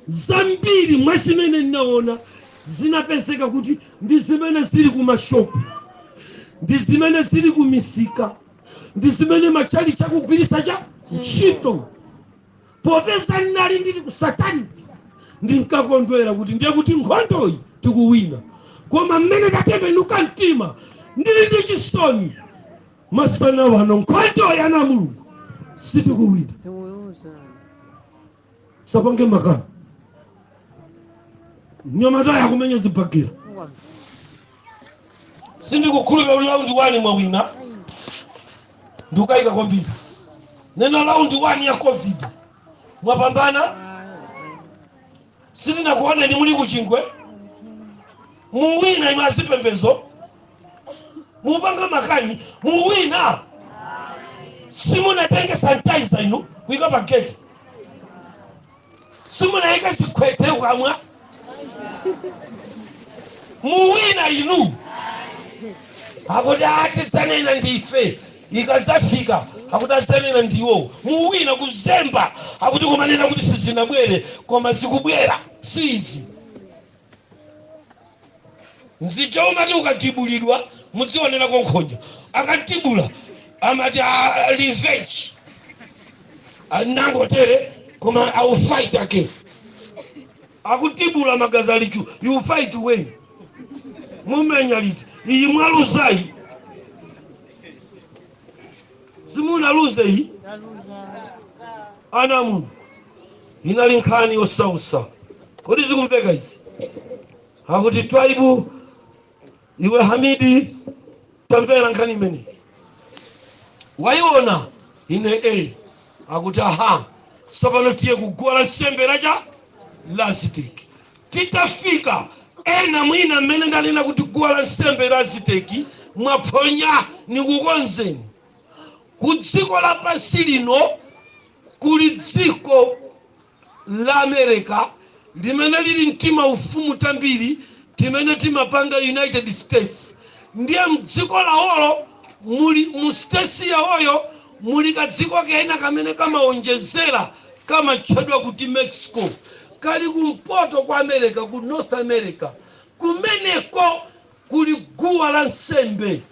Zambiri mwa zimene ndinaona zinapezeka kuti ndi zimene zili ku mashopu, ndi zimene zili ku misika, ndi zimene machali chakugwirisa cha ntchito. Popeza ndinali ndili ku satanic, ndinkakondwera kuti ndiye kuti nkhondoyi tikuwina. Koma mmene tatembenuka mtima, ndili ndi chisoni masana wano, nkhondoyi, ana Mulungu, sitikuwina. Sapange makani, mnyamatayo akumenya zibagera. Sindikukhulupirira kuti round 1 mwawina, ndikukayika kwambiri. Nena, round 1 ya COVID mwapambana? Sindinakuoneni muli kuchingwe. Muwina inu azipembezo mupanga makani? Muwina? Simunatenge sanitizer inu kuyika pa gate, simunayike zikhwete ukamwa. Muwina inu? Akuti atizanena ndife ikazafika, akuti azanena ndiwo. Muwina kuzemba, akuti kumanena kuti sizinabwere, koma zikubwera. Sizi nzija umati ukatibulidwa, mudzionera konkhonja akatibula, amati, "Ah, revenge nangotere, koma I will fight again." Akutibula magazi alichu, you fight when? Mumenya liti? Iyi mwaluzayi, simunaluze iyi. Ana Mulungu, inali nkhani yosausa. Kodi zikumveka izi? Akuti Twaibu, iwe Hamidi, tamvera nkhani imene wayiona ine a akuti aha, tsopano tiye kuguwa la nsembe lacha la Aziteki. Titafika, ena mwina mmene ndanena kuti guwa la nsembe la Aziteki mwaphonya, nikukonzeni. Ku dziko lapansi lino kuli dziko la America limene lili mtima ufumu tambiri timene timapanga United States. Ndiye mdziko lawolo muli mu states yawoyo muli kadziko kena kamene kamaonjezera, kamatchedwa kuti Mexico, kali kumpoto kwa America, ku North America. Kumeneko kuli guwa la nsembe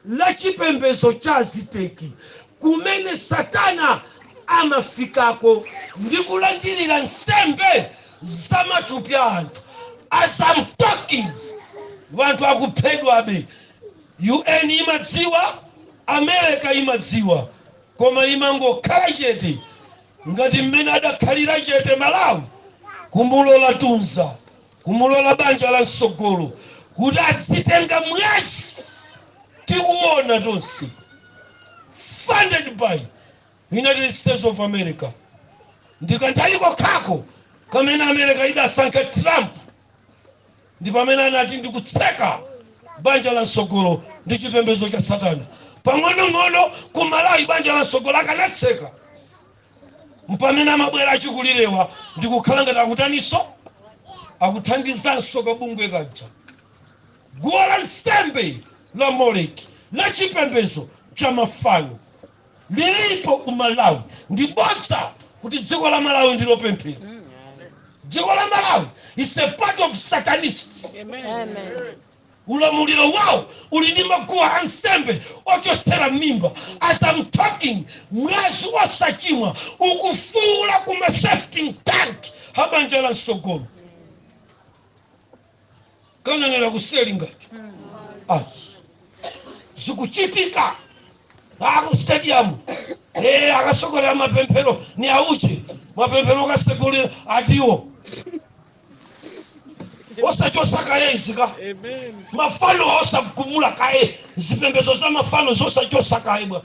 la chipembedzo cha Aziteki, kumene Satana amafikako ndi kulandirira nsembe za matupi a anthu. As I'm talking, wanthu akuphedwabe. UN imadziwa, America imadziwa. Koma imangokhala chete ngati mmene adakhalira chete Malawi kumulola Tunza, kumulola Banja la Msogolo kuti adzitenga mwazi tikuona tonse, funded by United States of America. Ndikanthawi kokhako kamene America idasankha Trump, ndi pamene anati ndikutseka Banja la Msogolo ndi chipembedzo cha satana. Pang'onong'ono ku Malawi Banja la Msogolo akanatseka, mpamene amabwera achikulirewa ndikukhala ngati akutaniso, akuthandizanso kabungwe kaja, guwa la nsembe la Moleki la chipembedzo cha mafano lilipo ku Malawi. Ndi bodza kuti dziko la Malawi ndi lopemphera. Dziko la Malawi is a part of satanist. Amen. Ulamuliro wawo uli ndi maguwa ansembe ochotsera mimba. As I'm talking, mwazi osachimwa ukufuula kuma septic tank a Banja la Msogolo. Kananena kuseli ngati ayi zikuchitika aku stadium, akasogolera mapemphero ni auche mapemphero, akasogolera atiwo osachosa kaye izika. Amen. Mafano osagumula kaye, zipembedzo za mafano zosachosa kaye bwa.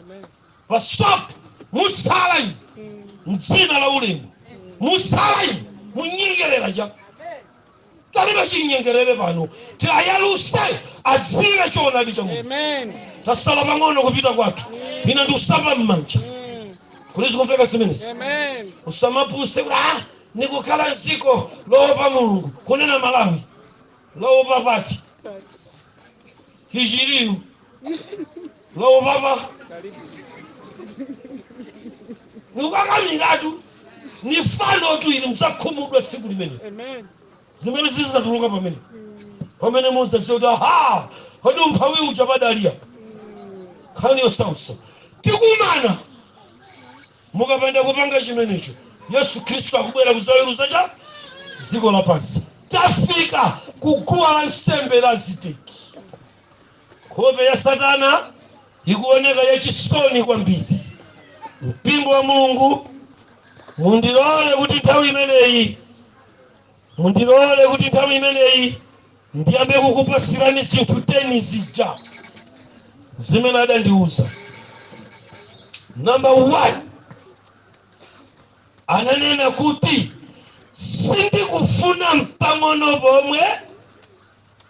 Amen. Pa stop mutsala inu mdzina la ulemu, mutsala inu munyengerera cha talibe chinyengerere pano, tiyayaluse adziwe choonadi cha Mulungu. Amen. Tasala pang'ono kupita kwathu, ine ndikusamba m'manja. Kuti zikumveka zimenezi? Amen. Usamapuse kuti ah, nikukhala mdziko loopa Mulungu. Kunena Malawi loopa pati hichiriyu loopa pa nikukakamiratu ni fano tu ili, mdzakhumudwa tsiku limene Amen. zimene zizatuluka pamene mudzadziwa kuti aha, kodi umphawi uja padali apa? Nkhani yosausa tikumana mukapanda kupanga chimenecho. Yesu Khristu akubwera kuzaweruza cha dziko lapansi. Tafika kuguwa la nsembe la Aziteki. Nkhope ya satana ikuoneka yachisoni kwambiri. Mpingo wa Mulungu, mundilole kuti nthawi imeneyi, mundilole kuti nthawi imeneyi ndiyambe kukupasirani zinthu 10 zija zimene adandiuza. Number 1, ananena kuti sindikufuna mpang'ono pomwe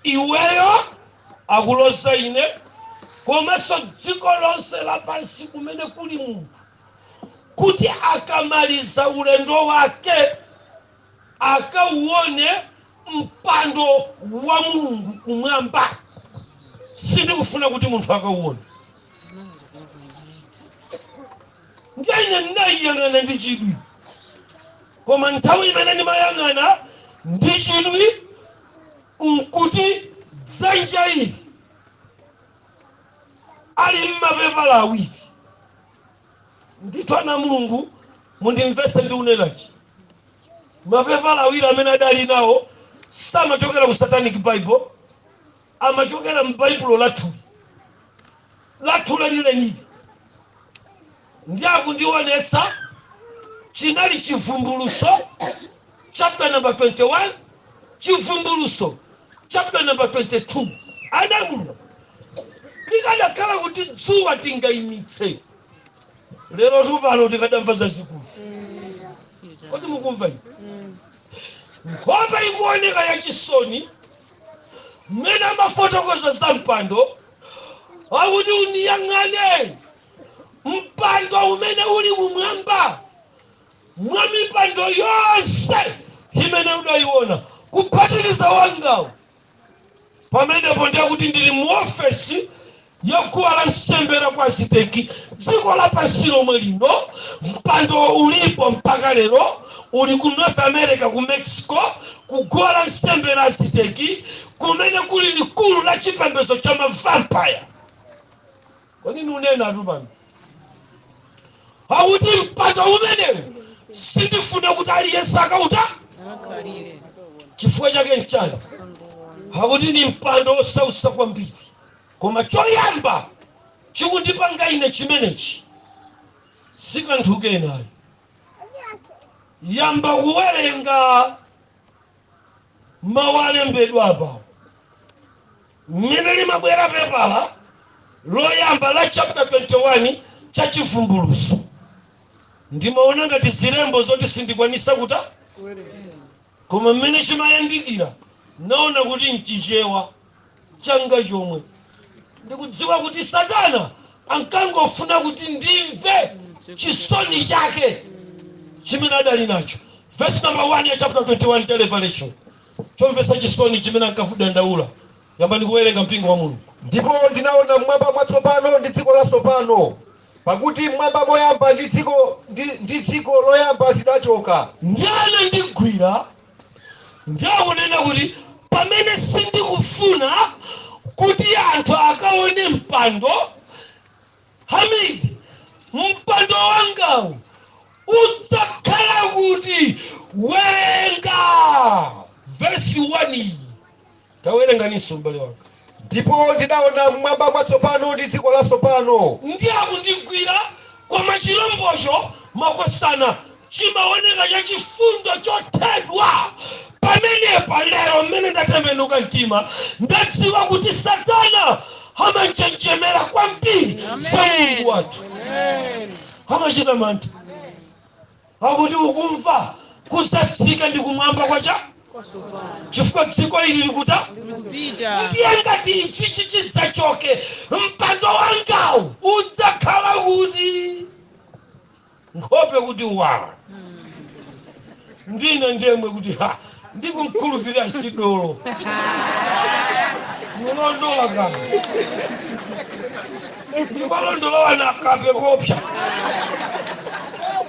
iweyo, akuloza ine, komanso dziko lonse lapansi kumene kuli munthu, kuti akamaliza ulendo wake akauone mpando wa Mulungu kumwamba. Sindikufuna kuti munthu akauone. Ndiye ine ndinayiyang'ana ndi chidwi, koma nthawi imene ndimayang'ana ndi chidwi nkuti dzanja ili ali mmapepala awiri. Ndithu ana Mulungu, mundimvese ndi unenachi, mapepala awiri amene adali nawo samachokera ku Satanic Bible, amachokera m'Baibulo lathuli, lathu lenilenili. Ndi akundionetsa chinali Chivumbuluso chapter number 21, Chivumbuluso chapter number 22. Ana Mulungu, likadakhala kuti dzuwa tingayimitse lero tupano, tikadamva zazikulu. Kodi mukumva ine? Nkhope ikuoneka yachisoni mmene amafotokoza za mpando, akuti uniyang'ane mpando umene uli kumwamba mwa mipando yonse imene udayiona, kuphatikiza wangawo. Pamenepo ndiye kuti ndili mu ofesi yaguwa la nsembe la kwa Aziteki, dziko lapansi lomwe lino. Mpando ulipo mpaka lero, uli ku North America, ku Mexico, ku guwa la nsembe la Aziteki, kumene kuli likulu la chipembedzo cha mavampire. Kodi ndiunena atu pano akuti mpando umenewu sindifuna kuti aliyense akauta. Akhalire. Chifukwa chake nchani? Akuti ni mpando osausa kwambiri. Koma choyamba chikundipanga ine chimenechi. Si kanthu kenayi. Yamba kuwerenga mawu alembedwa apawo. Mmene limabwera pepala loyamba la chapter 21 cha Chivumbulutso, ndimaona ngati zilembo zoti sindikwanisa kuta, koma mmene chimayandikira naona kuti nchichewa changa chomwe. Ndikudziwa kuti Satana ankangofuna kuti ndimve chisoni chake chimene adali nacho. Verse number 1 ya chapter 21 cha Revelation, chomvetsa chisoni chimene ankakudandaula. Yambani kuwerenga, mpingo wa Mulungu. Ndipo ndinaona mmwamba mwatsopano ndi dziko latsopano, pakuti mmwamba moyamba ndi dziko loyamba zidachoka. Ndi anandigwira, ndiakunena kuti pamene sindikufuna kuti anthu akaone mpando, Hamid, mpando wangawu udzakhala kuti? Werenga vesi 1 iyi. Tawerenganinso, m'bale wanga. Ndipo ndinaona mmwamba mwatsopano ndi dziko latsopano. Ndi akundigwira, koma chilombocho, makosana, chimaoneka chachifundo chothedwa pamenepa. Lero mmene ndatembenuka mtima, ndadziwa kuti Satana amanjenjemera kwambiri za Mulungu wathu, amachita mantha, akuti ukumva kusatsika ndi kumwamba kwacha, chifukwa dziko ili likuta Likupita. Ndiye ngati ichichi chidzachoke, mpando wangawu udzakhala kuti? Nkhope kuti wa ndine ndemwe kuti ha, ndikumkhulupirira sidolo mulondola kani, ndikwalondola wana kape kopya.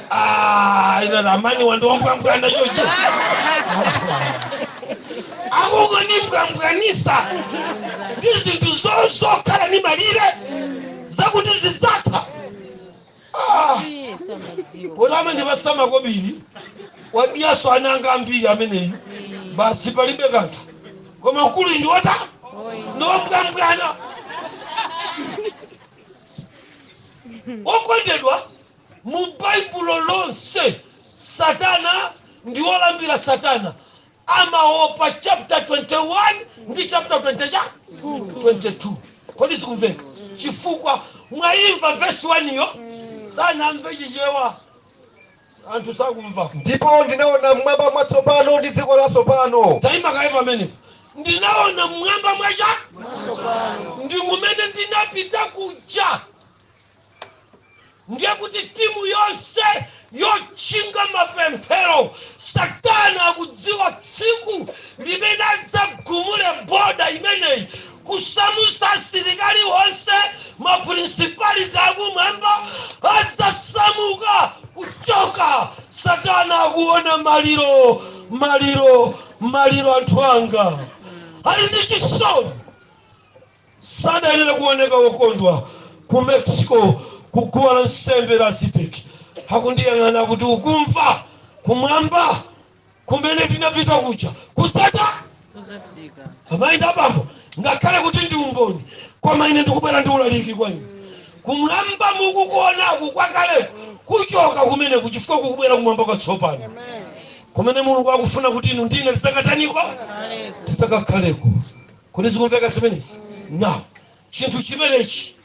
Ah, ina ramani wandiwambwambwana choche akungonimbwambwanisa ndi zinthu zokhala ni malire zakuti zidzatha. Ah, poti amandipasa makobiri, wadiyaso ananga ambiri ameneyi, basi palibe kanthu. Koma mkulu ndiwota ndiwombwambwana. Okondedwa, mu Baibulo lonse Satana ndi wolambira Satana amaopa chapter 21 ndi chapter 20 cha 22. Kodi zikumveka? Chifukwa mwayimva verse 1 iyo, sanamve Chichewa, anthu sakumva. Ndipo ndinaona mmwamba mwatsopano ndi dziko latsopano. Tayima kaye pamenepo. Ndinaona mmwamba mwacha ndi kumene ndinapita kuja. Ndiye kuti timu yonse yotchinga mapemphero, Satana akudziwa tsiku limene adzagumule boda imeneyi, kusamusa asilikali onse, ma principality akumwamba adzasamuka kuchoka. Satana akuona maliro, maliro, maliro. Anthu anga ali ndi chisoni, sadayenera kuoneka wokondwa. Ku Mexico, kuguwa la nsembe la Aztec, akundiyang'ana kuti ukumva kumwamba kumene tinapita kuja kudzata Kudzatsika. Amayi ndi abambo, ngakhale kuti ndi umboni, koma ine ndikubwera ndi ulaliki kwa inu. Kumwamba mukukuonaku kwakaleko kuchoka kumene, kuchifukwa kukubwera kumwamba kwatsopano kumene Mulungu akufuna kuti inu ndine tidzakataniko? Kaleko. Tidzakakhaleko. Kodi zikumveka zimenezi? Now, chinthu chimenechi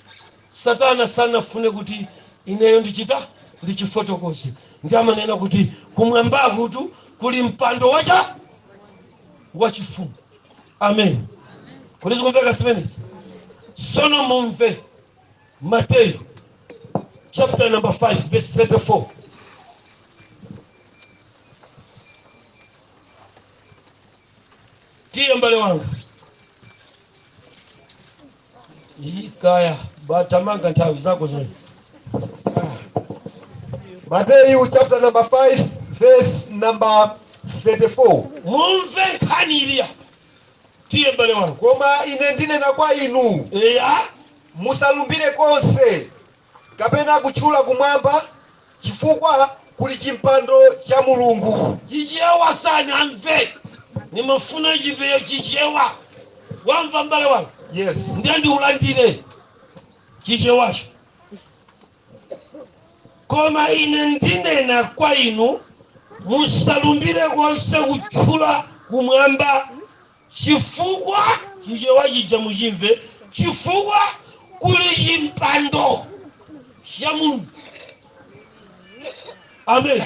Satana sanafune kuti ineyo ndichita ndichifotokoze. Ndi amanena kuti kumwambakutu kuli mpando wacha wachifumu. Amen. Kodi zikumveka zimenezi? Sono mumve Mateyu chapter number 5 verse 34. Tiye, mbale wanga. Ikaya batamanga nthawi zako zimene. Mateyu chapter number 5 verse number 34. Mumve nkhani iliya. Tiye, mbale wanga. Koma ine ndinena kwa inu, musalumbire konse, kapena kutchula kumwamba, chifukwa kuli chimpando cha Mulungu. Chichewa sanamve, nimafuna chipeyo Chichewa. Wamva, mbale wanga? Yes. Ndiye ndiulandire Chichewacho. Koma ine ndinena kwa inu, musalumbire konse kutchula kumwamba, chifukwa Chichewa chija muchimve, chifukwa kuli chimpando cha Mulungu. Amen.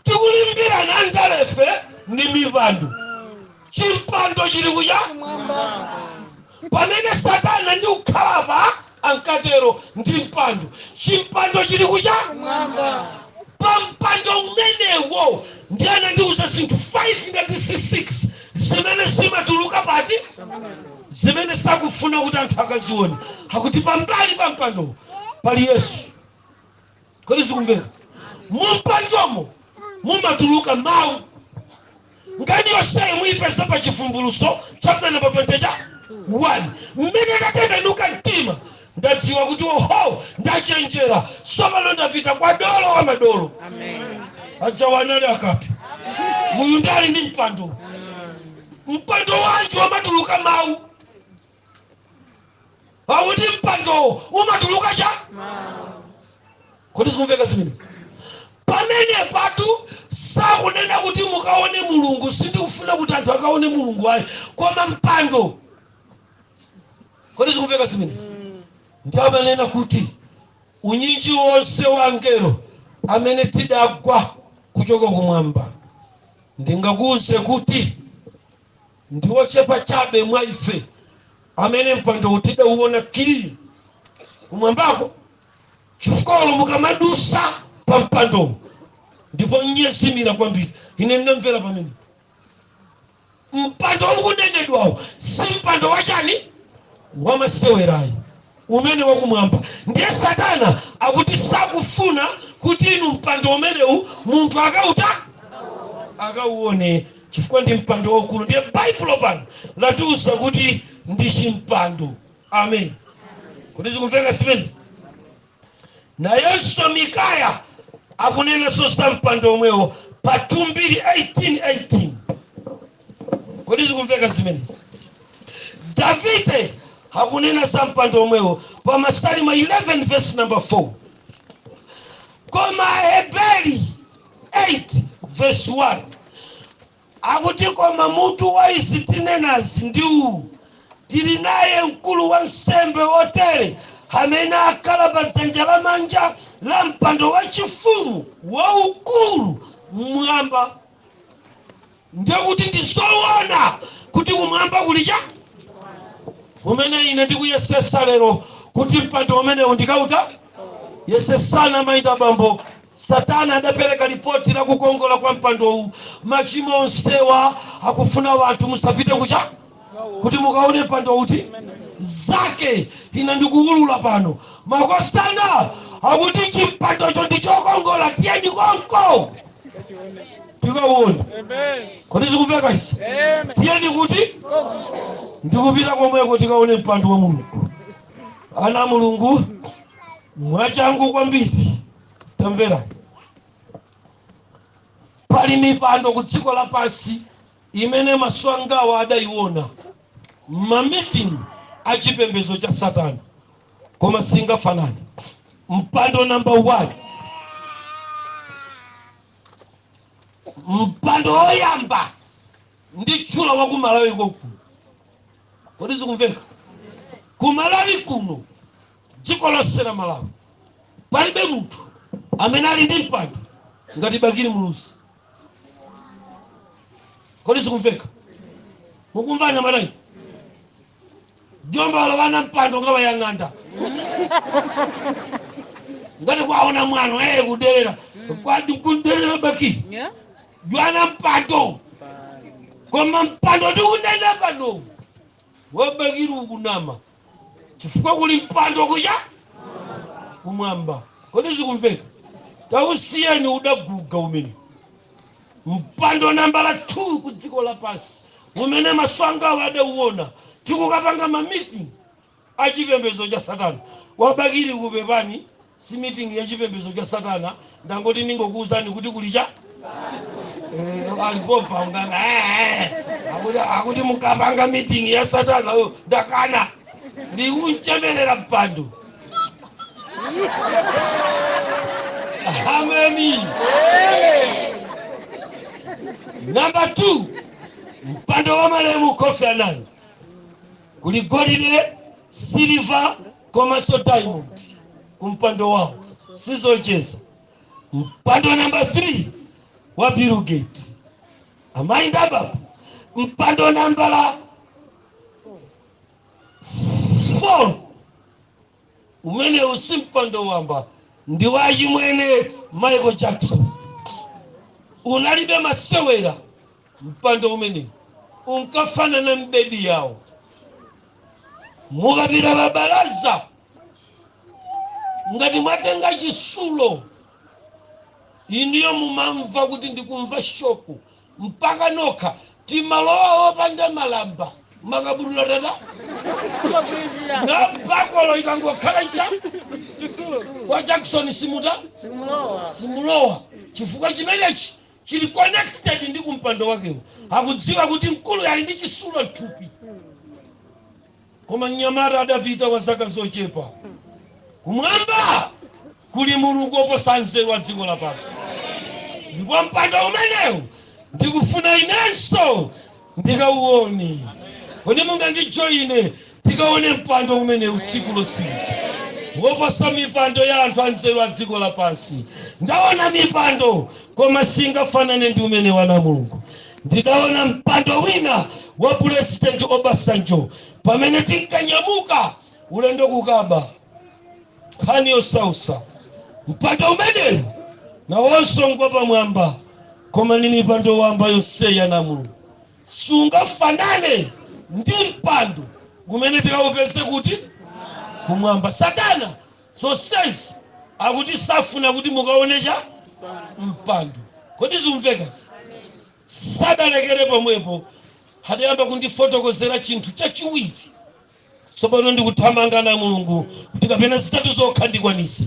Tikulimbirana andalefe ndi mipando. Chimpando chili kucha pamene Satana ndi kukhalapa ankatero ndi mpando. Chimpando chili kucha pa mpando umenewo. Ndi anandiuza zinthu 5 ngati 6 zimene zimatuluka pati, zimene sakufuna kuti anthu akazione. Akuti pambali pa mpando pali Yesu. Kodi zikumveka? Mumpandomo mumatuluka mawu. Nkhani yonseyi muyipeza pa Chivumbulutso chapter number 20 cha 1. Mmene ndatembenuka mtima, ndadziwa kuti oho, ndachenjera tsopano, ndapita kwa dolo wa madolo. Amen. Aja wanali akapi muyu ndali ndi mpando. Mpando wanji wamatuluka mawu? Pakuti mpandowo umatuluka cha. Kodi zikumveka zimenezi? Pamene patu sakunena kuti mukaone Mulungu. Sindikufuna kuti anthu akaone Mulungu ayi, koma mpando. Kodi zikumveka zimenezi? Ndi amanena kuti unyinji wonse wa angelo amene tidagwa kuchoka kumwamba, ndingakuwuze kuti ndi wochepa chabe mwa ife amene mpando tidauona kili kumwambako, chifukwa olo mukamadusa pa mpandowo ndipo nyezimira kwambiri. Ine ndinamvera pamenepo. Mpando ukunenedwawo si mpando wachani, wamasewerayi, umene wakumwamba. Ndiye Satana akuti sakufuna kuti inu mpando umenewu munthu akauta akauone, chifukwa ndi mpando waukulu. Ndiye Baibulo pano latiuza kuti ndi chimpando. Amen. Kuti zikumveka zimenezi? Nayenso Mikaya akunenanso za mpando omwewo pa 2 Mbiri 18:18. Kodi zikumveka zimenezi? Davide akunena za mpando omwewo pa Masalimo 11 verse number 4. Koma Aheberi 8 verse 1 akuti, koma mutu wa izi tinenazi ndi uwu: tili naye mkulu wa nsembe wotere amene akhala pa dzanja lamanja la mpando wachifumu waukulu mmwamba. Ndiye kuti ndizoona kuti kumwamba kuli cha umene ine ndikuyesesa lero kuti mpando umenewu ndikauta yesesana. Mayinda bambo, Satana adapereka ripoti la kukongola kwa mpandowu. Machimo onsewa akufuna wanthu musapite kucha kuti mukaone mpando uti zake. Ine ndikuwulula pano, makosana akuti chimpandocho ndi chokongola, tiyeni konko tikauone. Kodi zikumveka izi? Tiyeni kuti ndikupita komweko tikaone mpando wa Mulungu. Ana Mulungu, mwachangu kwambiri, tamvera. Pali mipando ku dziko lapansi imene maso angawa adayiona mamiting achipembedzo cha Satana, koma singafanane. Mpando number 1, mpando woyamba ndi tchula wa ku Malawi kokuno. Kodi zikumveka? Ku Malawi kuno, dziko lonse la Malawi, palibe munthu amene ali ndi mpando ngati Bakili Muluzi. Kodi zikumveka? Mukumvana malayi jomba wana mpando nga wayang'anda ngati kwaona mwano kuderera kwadi kuderera Bakili jwana mpando. Koma mpando ndikunena pano wa Bakili ukunama, chifukwa kuli mpando kucha kumwamba. Kodi zikumveka? Tausiyeni, udaguga umene. Mpando nambala 2 ku dziko lapansi umene maso angawo adauona tikukapanga ma meeting achipembedzo cha Satana wabakiri kupepani, si meeting ya chipembedzo cha Satana. Ndangoti ningokuwuzani kuti kuli cha alipopa unganga akuti mukapanga meeting ya Satana. Oh, ndakana ndikunchemerera mpando. Ameni. Namba 2, mpando wa malemu Kofi Annan kuli golide, silver komanso diamond kumpando wawo, sizocheza. Mpando namba 3 wa Bill Gates, amayi ndi abambo. Mpando nambala 4 umenewu si mpando wamba, ndi wa chimwene Michael Jackson. Unalibe masewera mpando umenewu, unkafanana mbedi yawo. Mukapita pabalaza, ngati mwatenga chisulo iniyo, mumamva kuti ndikumva shock mpaka nokha. Timalowa wopanda malamba, makabudula tata Kumagwirizira. Na bakolo ikangokhala ncha wa Jackson, simuta Simulowa. Simulowa, chifukwa chimenechi chili connected ndi kumpando wakewo. Akudziwa kuti mkulu ali ndi chisulo mthupi. Koma mnyamata adapita kwa zaka zochepa. Kumwamba kuli Mulungu oposa nzeru wa dziko lapansi, ndipo mpando umenewu ndikufuna inenso ndikauone. Kodi mungandijoyine tikaone mpando umenewu tsiku losiriza, woposa mipando ya anthu anzeru a dziko lapansi? Ndaona mipando, koma singafanane ndi umene wana Mulungu. Ndidaona mpando wina wa President Obasanjo pamene tinkanyamuka ulendo kukaba nkhani yosausa. Mpando umenewu nawonso ngwa pamwamba, koma ni mipando wamba yonseya na Mulungu sungafanane ndi mpando umene tikawupeze kuti kumwamba. Satana zonsezi akuti safuna kuti mukaonecha mpando. Kodi zimvekazi? Sadalekere pomwepo, adayamba kundifotokozera chinthu chachiwiri. Tsopano ndikuthamanga na Mulungu kuti kapena zitatu zokha ndikwanise.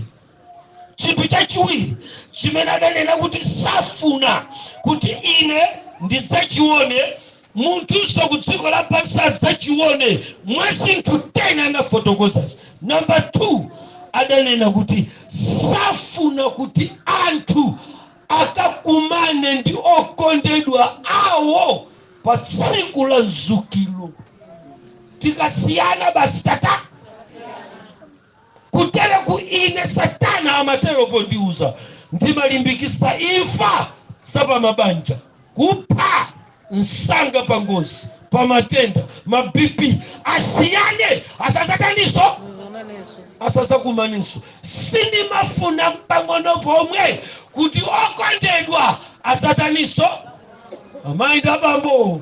Chinthu chachiwiri chimene adanena kuti safuna kuti ine ndidzachione, munthunso ku dziko lapansi adzachione, mwa zinthu 10 anafotokozazi, namba 2 adanena kuti safuna kuti anthu akakumane ndi okondedwa awo pa tsiku la mzukiro. Tikasiyana basi, tata kutere ku ine satana amatero pondiuza ndimalimbikisa imfa zapamabanja, kupha msanga pa ngozi, pa matenda, ma BP, asiyane, asazataniso, asazakumaninso. Sindimafuna mpang'ono pomwe kuti okondedwa asataniso. Amayi ndi abambo,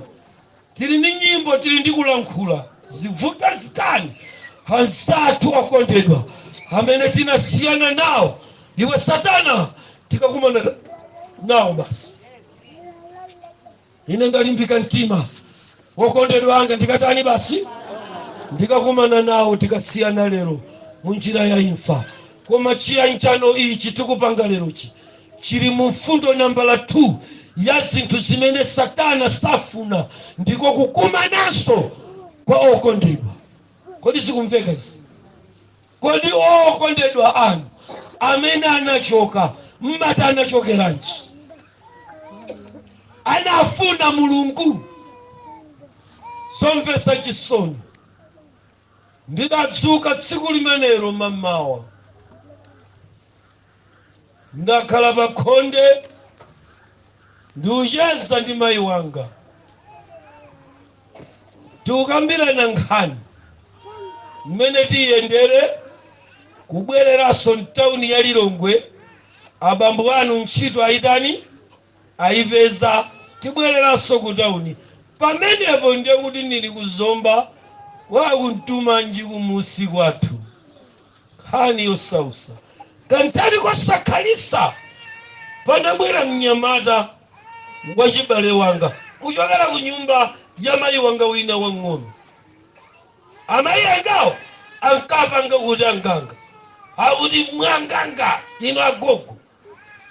tili ndi nyimbo, tili ndi kulankhula, zivuta zitani, anzathu okondedwa amene tinasiyana nawo, iwe satana, tikakumana nawo basi. Ine ndalimbika mtima, wokondedwa anga ndikatani? Basi, ndikakumana nawo. Tikasiyana lero munjira ya imfa, koma chiyanjano ichi tikupanga lerochi chili mu mfundo nambala 2 ya zinthu zimene satana safuna, ndiko kukumananso kwa okondedwa. Kodi zikumveka izi? Kodi okondedwa anu amene anachoka, mmati anachokeranji? Anafuna Mulungu? Zomvetsa chisoni, ndidadzuka tsiku limenelo mammawa, ndakhala pa khonde ndiucheza ndi mayi wanga, tikukambirana nkhani mmene tiyendere kubwereranso mtawuni ya Lilongwe. Abambo anu ntchito ayitani? Ayipeza. Tibwereranso ku tawuni. Pamenepo ndiye kuti ndili kuzomba wakumtumanji kumusi kwathu. Nkhani yosausa, kanthawi kosakhalisa panabwera mnyamata wachibale wanga kuchokera ku nyumba ya mayi wanga wina wang'ono. Amayi angawo ankapanga kuti anganga, akuti mwanganga ino agogo,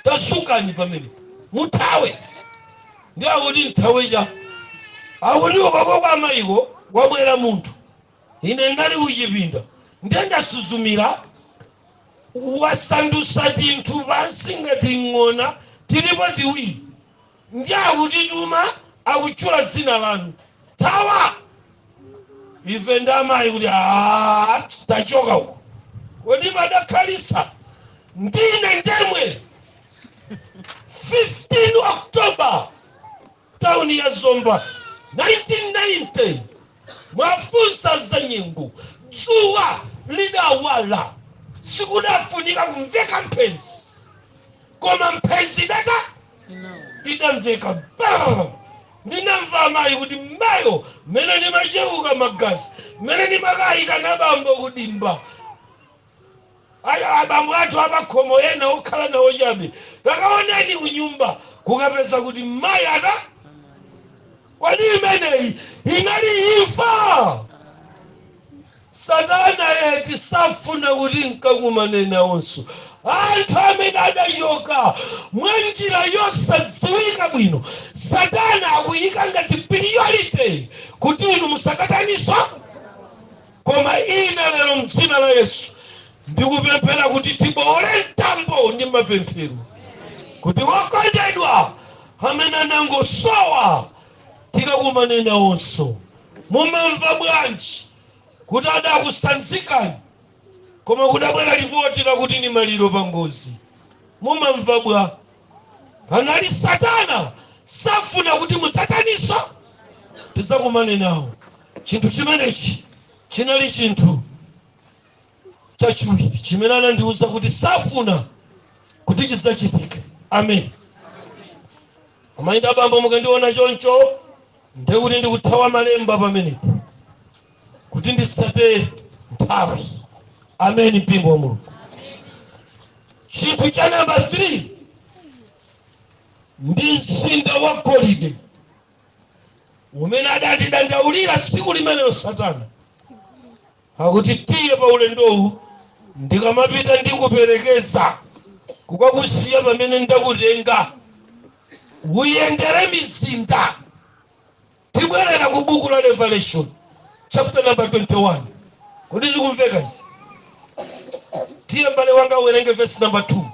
tasukani pamene muthawe. Ndi akuti nthawe cha? Akuti ukoko kwa amayiko wabwera munthu. Ine ndali kuchipinda, ndiye ndasuzumira. Wasandusa tinthu pansi ngati ng'ona, tilipo tiwiri, ndi akutituma, akutchula dzina lanu, thawa. Ife ndi amayi kuti, "Ah, tachoka uko." Kodi padakhalisa ndine ndemwe 15 October, tauni ya Zomba, 1990. Mwafunsa za nyengo, dzuwa lidawala, sikudafunika kumveka mphenzi, koma mphenzi idata idamveka ba. Ndinamva amayi kuti mayo, mmene ndimacheuka magazi, mmene ndimakayitana bambo kudimba. Aya, abambo athu apakhomo ena okhala nawo chabe, takaoneni kunyumba, kukapeza kuti mayi ata. Kodi imeneyi inali imfa? Satana yeti safuna kuti nkakumane nawonso anthu amene adachoka mwa njira yosadziwika bwino. Satana akuyika ngati priority kuti inu musakataniso. Koma ine lero, mdzina la Yesu, ndikupemphera kuti tibowole mtambo ndi mapemphero, kuti wokondedwa amene anangosowa tikakumane nawonso. Mumamva bwanji kuti adakusanzikani, koma kudabwera ripoti lakuti ni maliro pa ngozi? Mumamva bwa? Panali Satana, safuna kuti musataniso tizakumane nawo. Chinthu chimenechi chinali chinthu chachiwiri chimene anandiwuza kuti safuna kuti chidzachitike. Amen. Amayi ndi abambo, mukandiona choncho, ndekuti ndikuthawa malemba pamenepo kuti ndisate nthawi. Amen, mpingo wa Mulungu. Chinthu cha namba 3 ndi mzinda wa golide umene adatidandaulira tsiku limenelo. Satana akuti, "Tiye pa ulendowu, ndikamapita ndikuperekeza kukakusiya pamene ndakutenga, uyendere mizinda." Tibwerera ku buku la Revelation chapter number 21. Kodi zikumveka izi? Tiye, mbale wanga, uwerenge verse number 2.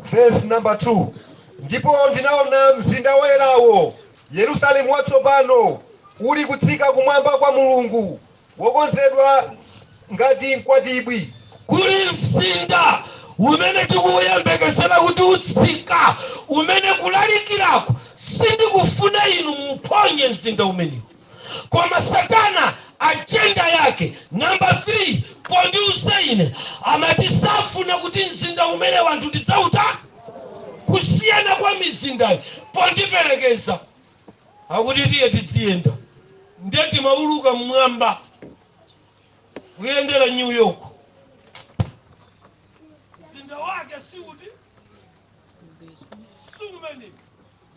Verse number 2: Ndipo ndinaona mzinda woyerawo, Yerusalemu watsopano, uli kutsika kumwamba kwa Mulungu, wokonzedwa ngati mkwatibwi. Kuli mzinda umene tikuyembekezera kuti utsika, umene kulalikirako sindikufuna inu muphonye mzinda umenewu. Koma Satana agenda yake namba 3, pondiuza ine, amati safuna kuti mzinda umene wanthu tidzauta kusiyana kwa mizindayi. Pondiperekeza akuti, "Tiye tidziyenda." Ndiye timauluka mmwamba kuyendera New York. Mzinda wake siuti, si umene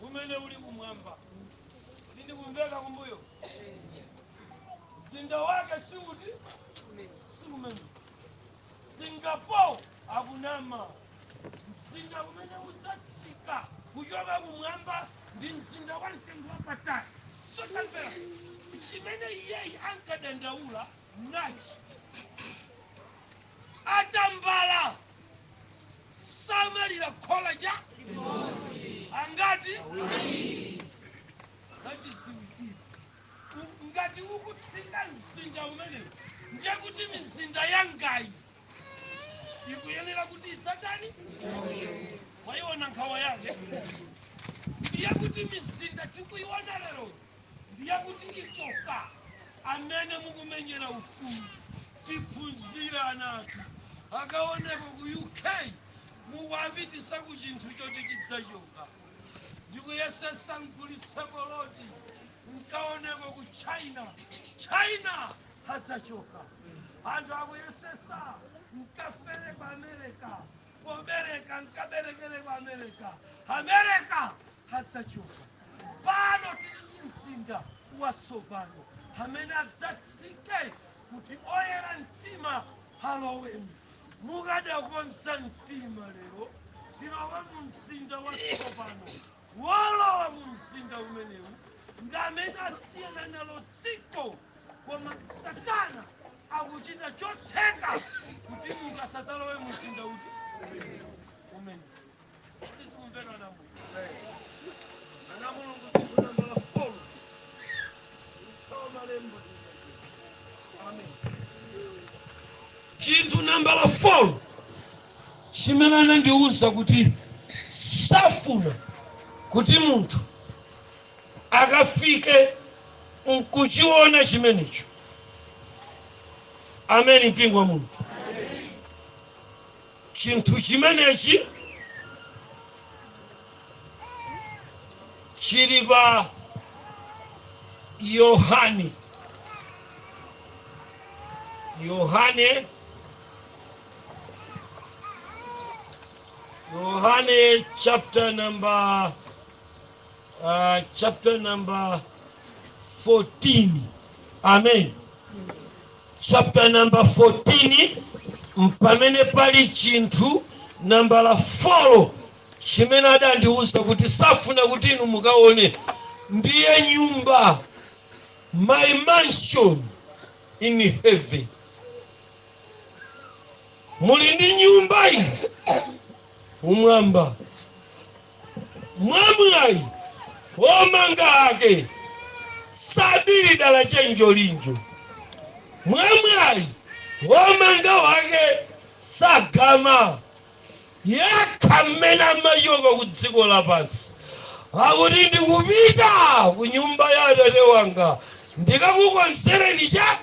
umene uli kumwamba. Sindikumveka kumbuyo. Mzinda wake siuti, si umene. Singapore akunama. Mzinda umene udzatsika kuchoka kumwamba ndi mzinda wa mtengo wapatali. Sotamvera chimene iyeyi ankadandaula nachi: atambala samalira khola cha angati zachiziwikira. Ngati ukutsika mzinda umenewu, ndiye kuti mizinda yangayi ikuyenera kuti idzatani? Mwayiona nkhawa yake? Ndiye kuti mizinda tikuiona lero, ndiye kuti ichoka. Amene mukumenyera ufulu, tiphunzira anathu akaoneko ku UK, mukuapitisa ku chinthu choti chidzachoka. Ndikuyesesa mgulitse koloti nkaoneko ku China. China adzachoka. Anthu akuyesesa nkafere ku America, pobereka nkaberekere ku America. America adzachoka. Pano tili ndi mzinda watsopano amene adzatsike kuti oyera mtima alowemo. Mukadakonza mtima lero, tilowe mu mzinda watsopano. Wolowa mu mzinda umenewu ndi amene asiyana nalo dziko. Koma Satana Akuchita chotheka kuti munthu asadzalowe mumzinda uti umene. Kodi sikumveka na Mulungu? Ana Mulungu, chinthu nambala 4, malemba. Amen. Chinthu nambala 4 chimene anandiwuza kuti safuna kuti munthu akafike nkuchiona chimenecho. Ameni, mpingo wa Mulungu. Chinthu chimenechi chili pa Yohane, Yohane, Yohane chapter number 14. Amen. Chapter number 14 mpamene pali chinthu nambala 4 chimene adandiwuza kuti safuna kuti inu mukaone, ndiye nyumba, my mansion in heaven. Muli ndi nyumba inu umwamba. Mwamwayi womanga ake sabiri dala chenjolinjo. Mwamwayi womanga wake sagama yekha. Mmene amachoka ku dziko lapansi akuti, "Ndikupita ku nyumba ya Atate wanga ndikakukonzereni cha."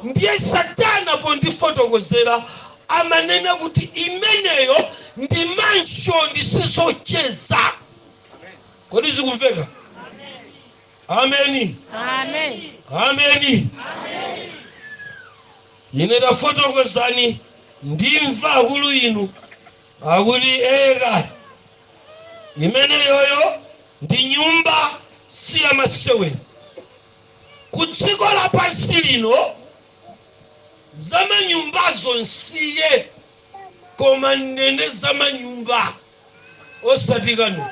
Ndiye Satana pondifotokozera amanena kuti imeneyo ndi mansion, sizocheza. Kodi zikumveka? Ameni. Amen. Ameni. Ine tafotokozani, ndimva akulu inu akuti eka imeneyoyo ndi nyumba, si yamasewera. Ku dziko lapansi lino zamanyumbazo nsiye, koma ndende zamanyumba osati kano.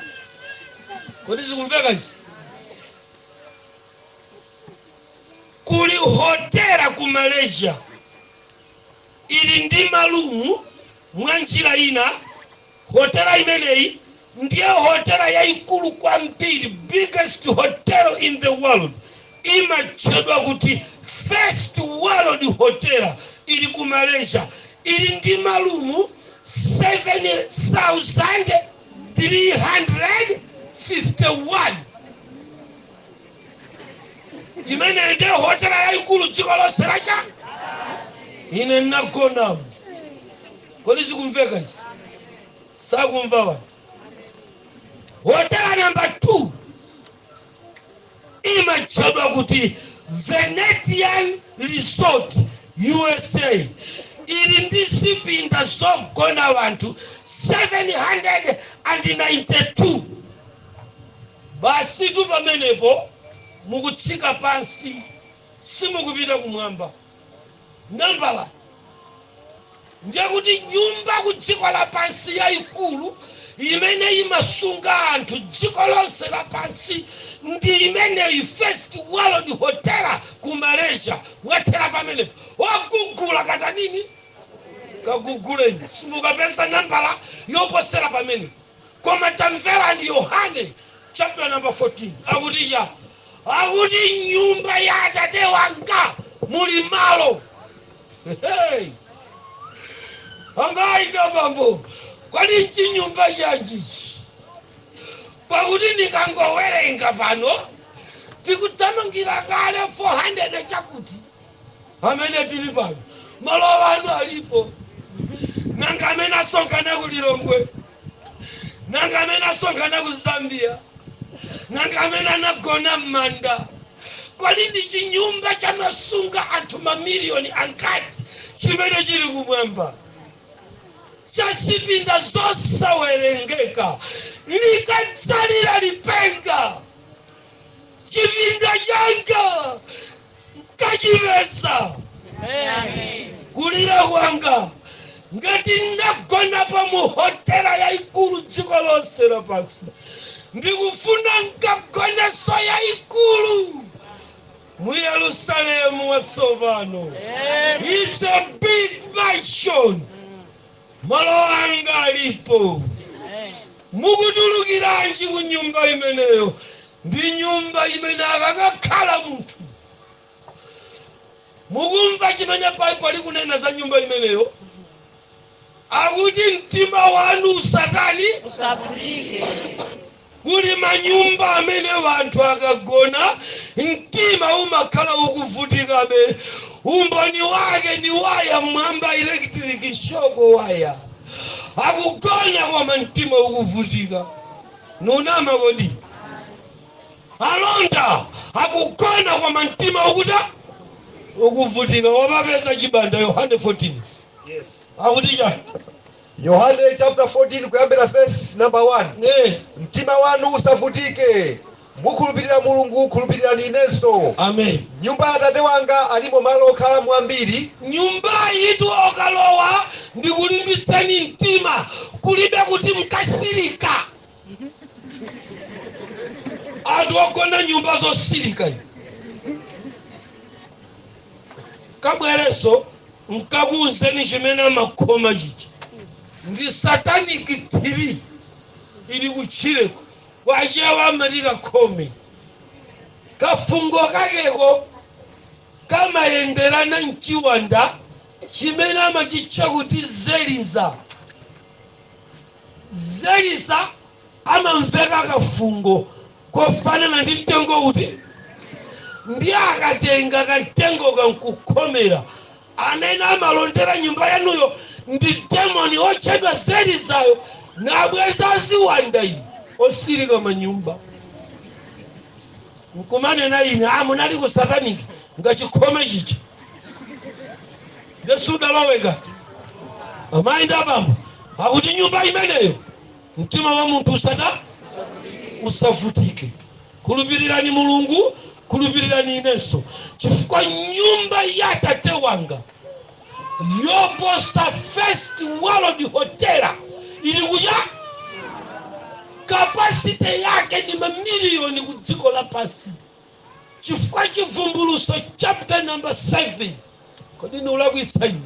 Kodi zikumveka izi? Kuli hotela ku Malaysia ili ndi malumu. Mwa njira ina, hotela imeneyi ndiye hotela yayikulu kwambiri, biggest hotel in the world, imatchedwa kuti First World Hotel. Ili ku Malaysia, ili ndi malumu 7351. Imeneyi ndiye hotela yayikulu dziko lonse lacha. Ine ndinagonamo. Kodi zikumveka izi? Sakumva wa. Hotela namba 2 imatchedwa kuti Venetian Resort, USA, ili ndi zipinda zogona wanthu 792. Basi tu, pamenepo mukutsika pansi, simukupita kumwamba. Nambala ndiye kuti nyumba ku dziko lapansi yayikulu imene imasunga anthu dziko lonse lapansi ndi imeneyi, First World Hotel ku Malaysia. Mwathera pamenepo. Wagugula katanini, kaguguleni, simukapeza nambala yoposera pamenepo. Koma tamverani Yohane chapter number 14 akuti ya, akuti nyumba ya Atate wanga muli malo. Hey! Amayi tabambo, kwani nchinyumba chanjichi? Pakuti ndikangowerenga pano tikutamangira kale 400 chakuti amene tili pano malo anu alipo. Nanga amene asonkhana ku Lilongwe? Nanga amene asonkhana ku Zambia? Nanga amene anagona m'manda? Kodi ndi chinyumba chamasunga anthu mamiliyoni angati chimene chili kumwamba, chazipinda zosawerengeka? Likadzalira lipenga, chipinda changa nkachipeza. Kulira kwanga, ngati ndagona mu hotela yayikulu dziko lonse lapansi, ndikufuna nkagoneso yayikulu. Mu Yerusalemu watsopano is a big mansion. Malo anga alipo. Mukutulukiranji ku nyumba imeneyo? Ndi nyumba imene akakakhala munthu. Mukumva chimene Baibulo likunena za nyumba imeneyo? Akuti mtima wanu usatani? Usavutike. Kuli manyumba amene wanthu akagona mtima umakhala ukuvutikabe. Umboni wake ni waya mwamba, electric shock waya. Akugona koma mtima ukuvutika. Nunama kodi? Alonda akugona koma mtima ukuta ukuvutika. Wapapeza chibanda Yohane 14. Yes. Akuti chani? Yohane chapter 14, kuyambira verse number 1. Mtima wanu usavutike. Mukhulupirira Mulungu, khulupirirani inenso. Amen. Nyumba ya Atate wanga alimo malo okhalamo ambiri. Nyumba itu okalowa, ndikulimbiseni mtima, kulibe kuti mkasirika. Anthu ogona nyumba zosirika iyi, kabwereso nkakuuzeni chimene amakhoma chichi ndi satanic tree ili kutchireko. Kwachewa amati kakhome. Kafungo kakeko kamayenderana mchiwanda chimene amachitcha kuti Zeliza. Zeliza amamveka kafungo kofanana ndi mtengo uti, ndi akatenga kamtengo kankukhomera amene amalondera nyumba yanuyo ndi demoni otchedwa Zelizayo, nabweza aziwanda inu osirika manyumba. Nkumanena ine amunali ku satanic ngachikhome chicha ndesudalowe ngati. Amayi ndi abambo, akuti nyumba imeneyo mtima wa munthu usata usavutike. Khulupirirani Mulungu, khulupirirani inenso, chifukwa nyumba ya Tate wanga yoposa First World Hotel ili kuya, capacity yake ni mamiliyoni ku dziko lapansi, chifukwa Chivumbuluso chapter number 7, kodi niulakwitsa ine?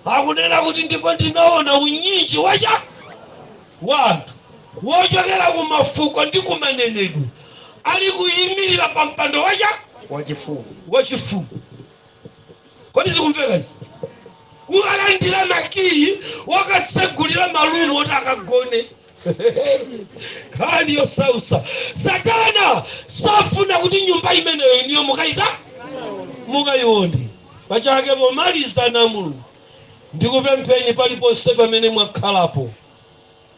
Akunena kuti, "Ndipo ndinaona unyinji wacha wa anthu wochokera ku mafuko ndi kumanenedwe ali kuyimirira pa mpando wacha wachifumu wachifumu." Kodi zikumveka izi? Ukalandira makiyi, wakatsegulira malumu oti akagone. Nkhani yosausa. Satana safuna kuti nyumba imeneyo iniyo mukaita mukayione pachake. Pomaliza, na Mulungu, ndikupempheni, paliponse pamene mwakhalapo,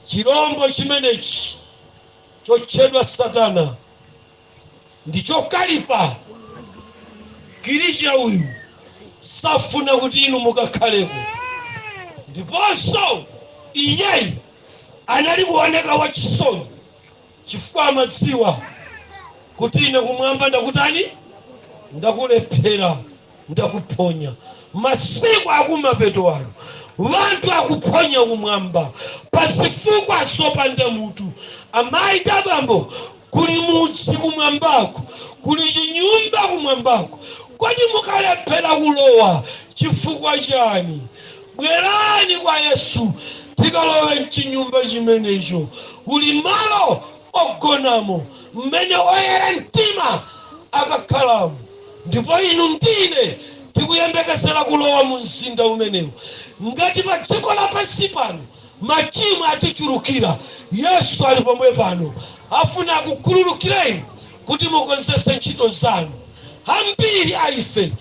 chirombo chimenechi chotchedwa Satana ndi chokalipa kilicha. Uyu safuna kuti inu mukakhaleko. Ndiponso iyeyi anali kuoneka wachisoni chifukwa amadziwa kuti ine kumwamba ndakutani? Ndakulephera, ndakuphonya. Masiku akumapeto ano wanthu akuphonya kumwamba pazifukwa zopanda mutu. Amayi ndi abambo, kuli mudzi kumwambako, kuli chinyumba kumwambako. Kodi mukalephera kulowa chifukwa chani? Bwerani kwa Yesu, tikalowe mchinyumba chimenecho. Kuli malo ogonamo mmene oyera mtima akakhalamo, ndipo inu ndine tikuyembekezera kulowa mu mzinda umenewu. Ngati pa dziko lapansi pano machimo atichulukira, Yesu ali pomwe pano, afuna akukhululukireni kuti mukonzese ntchito zanu. Ambiri a ife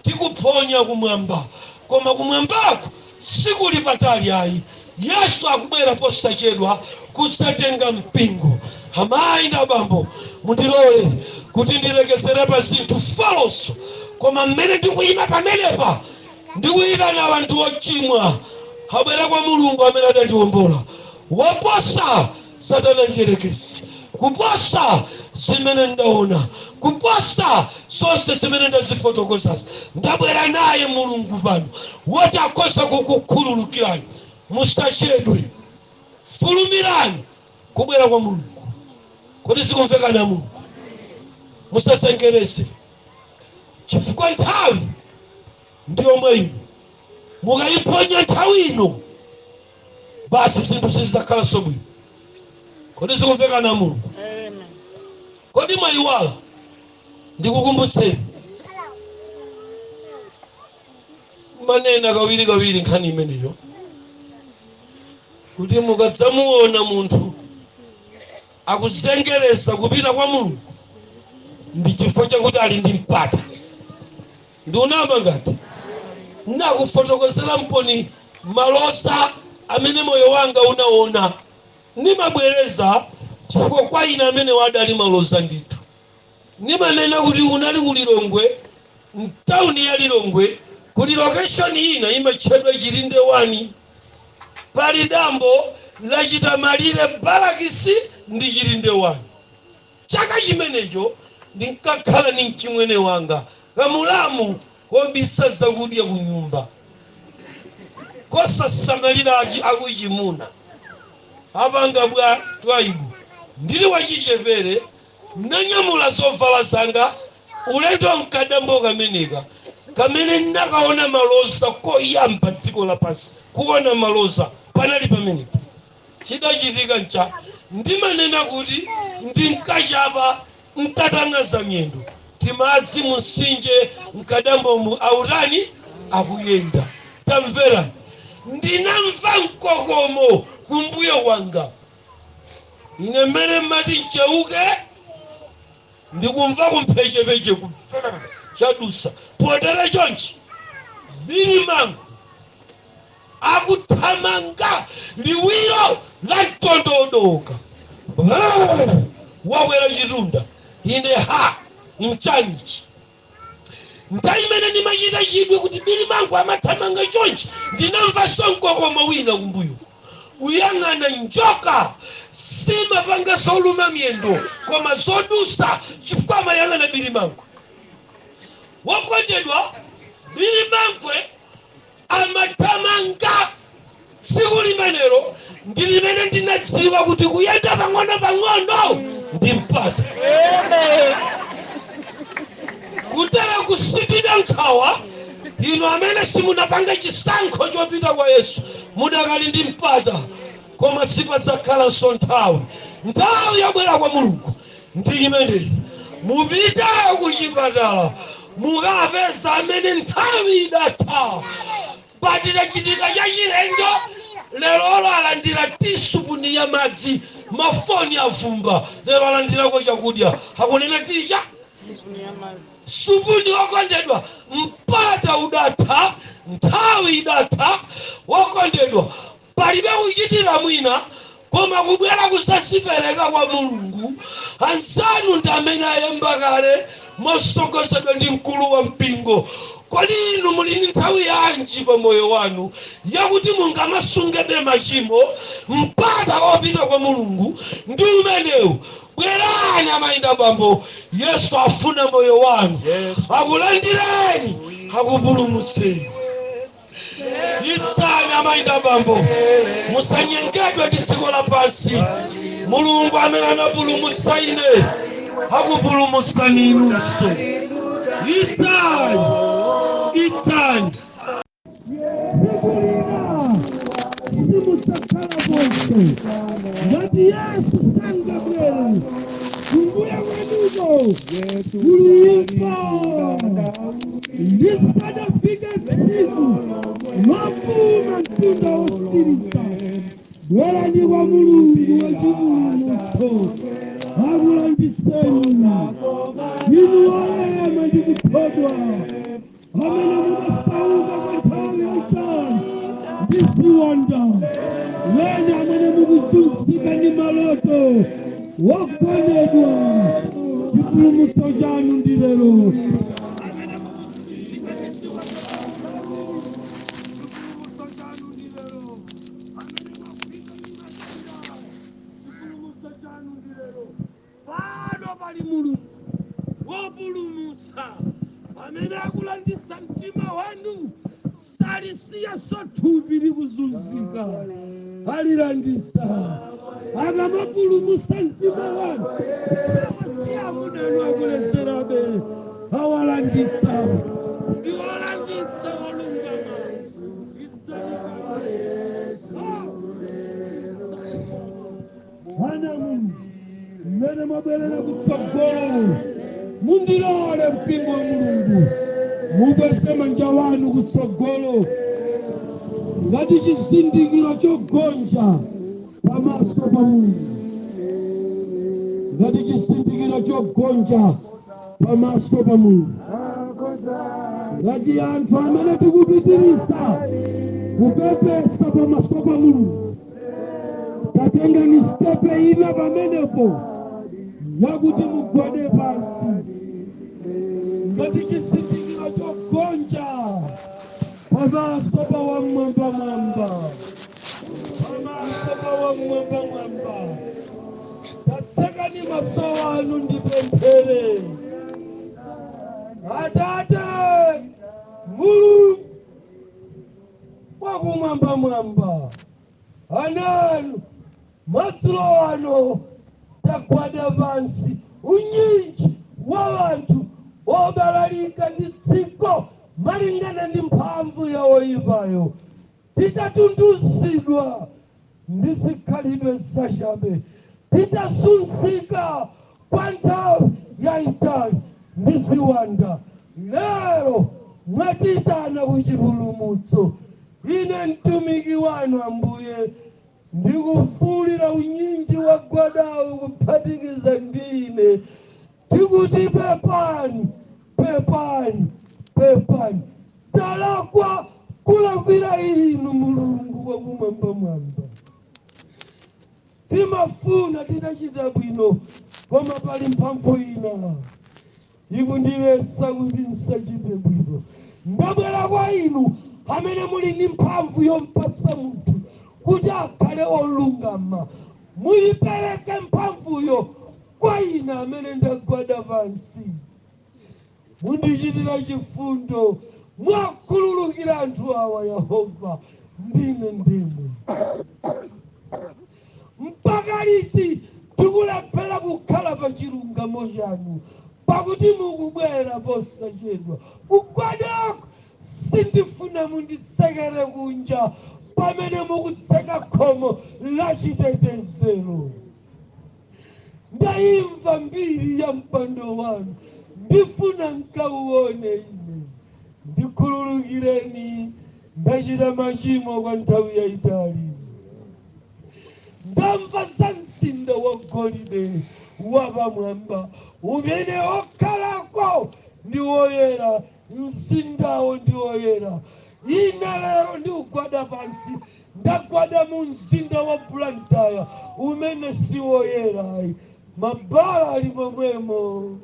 tikuphonya kumwamba, koma kumwambako sikuli patali ayi. Yesu akubwera posachedwa kudzatenga mpingo. Amayi ndi abambo, mundilole kuti ndilekezere pa zinthu folonso, koma mmene ndikuyima pamenepa, ndikuyitana anthu ochimwa abwere kwa Mulungu amene adandiwombola, woposa Satana ndiyerekezi, kuposa zimene ndaona, kuposa zonse zimene ndazifotokozazi. Ndabwera naye Mulungu pano woti akhoza kukukhululukirani. Musachedwe, fulumirani kubwera kwa Mulungu. Kodi zikumvekana? Mulungu, musazengereze. Chifukwa nthawi ndi yomwe ino. Mukayiphonya nthawi ino, basi, zinthu sizidzakhalanso bwino. Kodi zikumvekana, Mulungu? Amen. Kodi mwayiwala? Ndikukumbutseni, manena kawiri kawiri nkhani imeneyo, kuti mukadzamuona munthu akuzengereza kupita kwa Mulungu, ndi chifukwa chakuti ali ndi mpata. Ndiunama ngati nakufotokozera mponi maloza amene moyo wanga unaona. Nimabwereza chifukwa kwa ine amene wadali maloza ndithu. Nimanena kuti unali ku Lilongwe, mtawuni ya Lilongwe, kuti location ina imatchedwa Chilinde 1. Pali dambo lachita malire Balakisi ndi Chilinde 1. Chaka chimenecho ndinkakhala ni mchimwene wanga, kamulamu kobisa zakudya ku nyumba, kosasamalira akuchimuna apanga bwa twaibu. Ndili wachichepere, nanyamula zovala zanga ulendo mkadambo kameneka, kamene ndakaona maloza koyamba dziko lapansi. Kuona maloza panali pamenepo. Chidachitika ncha, ndimanena kuti ndinkachapa ntatang'aza miyendo, timadzi mumtsinje mkadambomu autani akuyenda. Tamverani, ndinamva mkokomo kumbuyo kwanga. Ine mmene mmati ncheuke, ndikumva kumphechepeche chadusa potera chonchi, Bilimango akuthamanga liwiro la mtondodoka, wakwera chitunda. Ine, ha, nchanichi? Nthawi imene ndimachita chidwi kuti Bilimango amathamanga chonchi, ndinamvanso mkokomo wina kumbuyo. Uyang'ana, njoka simapanga zoluma miyendo koma zodusa, chifukwa amayang'ana Bilimango. Wokondedwa, Bilimangwe amathamanga. Tsiku limenelo ndi limene ndinadziwa kuti kuyenda pang'ono pang'ono ndi mpata. Amen. Kutera kusindida nkhawa, inu amene simunapanga chisankho chopita kwa Yesu, mudakali ndi mpata, koma sipazakhalanso nthawi. Nthawi yabwera kwa Mulungu ndi imeneyi. Mupite kuchipatala, mukapeza amene nthawi idatha. Patitachitika chachilendo lerolo, alandira teaspoon ya madzi, mafoni avumba, lero alandirako chakudya, akunena ticha supuni. Wokondedwa, mpata udatha, nthawi idatha. Wokondedwa, palibe kuchitira mwina koma kubwera kusazipereka kwa Mulungu. Anzanu ndi amene ayamba kale mosogozedwa ndi mkulu wa mpingo. Kodi inu muli ndi nthawi yanji pa moyo wanu yakuti mungamasungebe machimo? Mpata wopita kwa Mulungu ndi umenewu. Bwerani, amayinda, bambo, Yesu afuna moyo wanu, akulandireni, akupulumutseni. Idzani, amayinda, bambo, musanyengedwe ndi dziko lapansi. Mulungu amene anapulumutsa ine akupulumutsani inunso. Idzani, idzani. Tsiku lina simudzakhala konse ngati Yesu sangabwere. Kumbuya kwanuko kuli imfa. Lisadafike tsiku lopuma mtunda wosiriza, bwerani kwa Mulungu wachipulumutso, akulandiseni. Inu olema ndi kuthodwa, amene mumasauka kwa nthawi yayitali ndi ziwanda, lene amene mukuzunzika ndi maloto, wokondedwa, chipulumutso chanu ndi lero. Amene mukuzunzika ndi ziwanda, chipulumutso chanu ndi lero. Amene mwagwidwa ndi matenda, chipulumutso chanu ndi lero. Pano pali Mulungu wopulumutsa amene akulandisa mtima wanu, salisiyaso thupi likuzunzika, alilandisa. Akamapulumutsa mtima wanu, sawasiya amuna anu akulezerabe. Awalandisa. Wolanditsa, ndi wolanditsa wolungama. Idzani kwa Yesu. Ana Mulungu, mmene mwabwerera kutsogolo, mundilole, mpingo wa Mulungu, mukweze manja wanu kutsogolo ngati chizindikiro chogonja pamaso pa Mulungu, ngati chizindikiro chogonja pamaso pa Mulungu, ngati anthu amene tikupitiriza kupepesa pamaso pa Mulungu. Tatengani step ina pamenepo yakuti mugwade pansi ngati chizindikiro chogonja pamaso pa Wamwambamwamba, pamaso pa Wamwambamwamba. Tatsekani maso anu, ndipemphere. Atate Mulungu wakumwambamwamba, ananu madzulo ano tagwada pansi, unyinji wa wanthu obalalika ndi dziko malingana ndi mphamvu ya woyipayo, titatunduzidwa ndi zikhalidwe zachabe, titazunzika kwa nthawi yayitali ndi ziwanda, lero mwatitana kuchipulumutso. Ine mtumiki wanu, Ambuye, ndikufuulira unyinji wa gwadawo kuphatikiza ndine, tikuti pepani, pepani, pepani, talakwa kulakwira inu Mulungu wakumwambamwamba. Timafuna titachita bwino, koma pali mphamvu ina ikundiletsa kuti nsachite bwino. Ndabwera kwa inu amene muli ndi mphamvu yompatsa munthu kuti akhale olungama. Muyipereke mphamvuyo kwa ine amene ndagwada pansi. Mundichitira chifundo, mwakhululukira anthu awa, Yehova, ndine ndimwe. Mpaka liti tikulephera kukhala pa chilungamo chanu, pakuti mukubwera posachedwa? Kugwadako sindifuna munditsekere kunja pamene mukutseka khomo la chitetezero. Ndayimva mbiri ya mpando wanu, ndifuna nkauone ine. Ndikhululukireni, ndachita machimo kwa nthawi yayitali. Ndamva za mzinda wa golide wapamwamba umene okhalako ndi woyera, mzindawo ndi woyera. Ine lero ndikugwada pansi, ndagwada mu mzinda wa Blantyre umene si woyera. Mabala ali momwemo,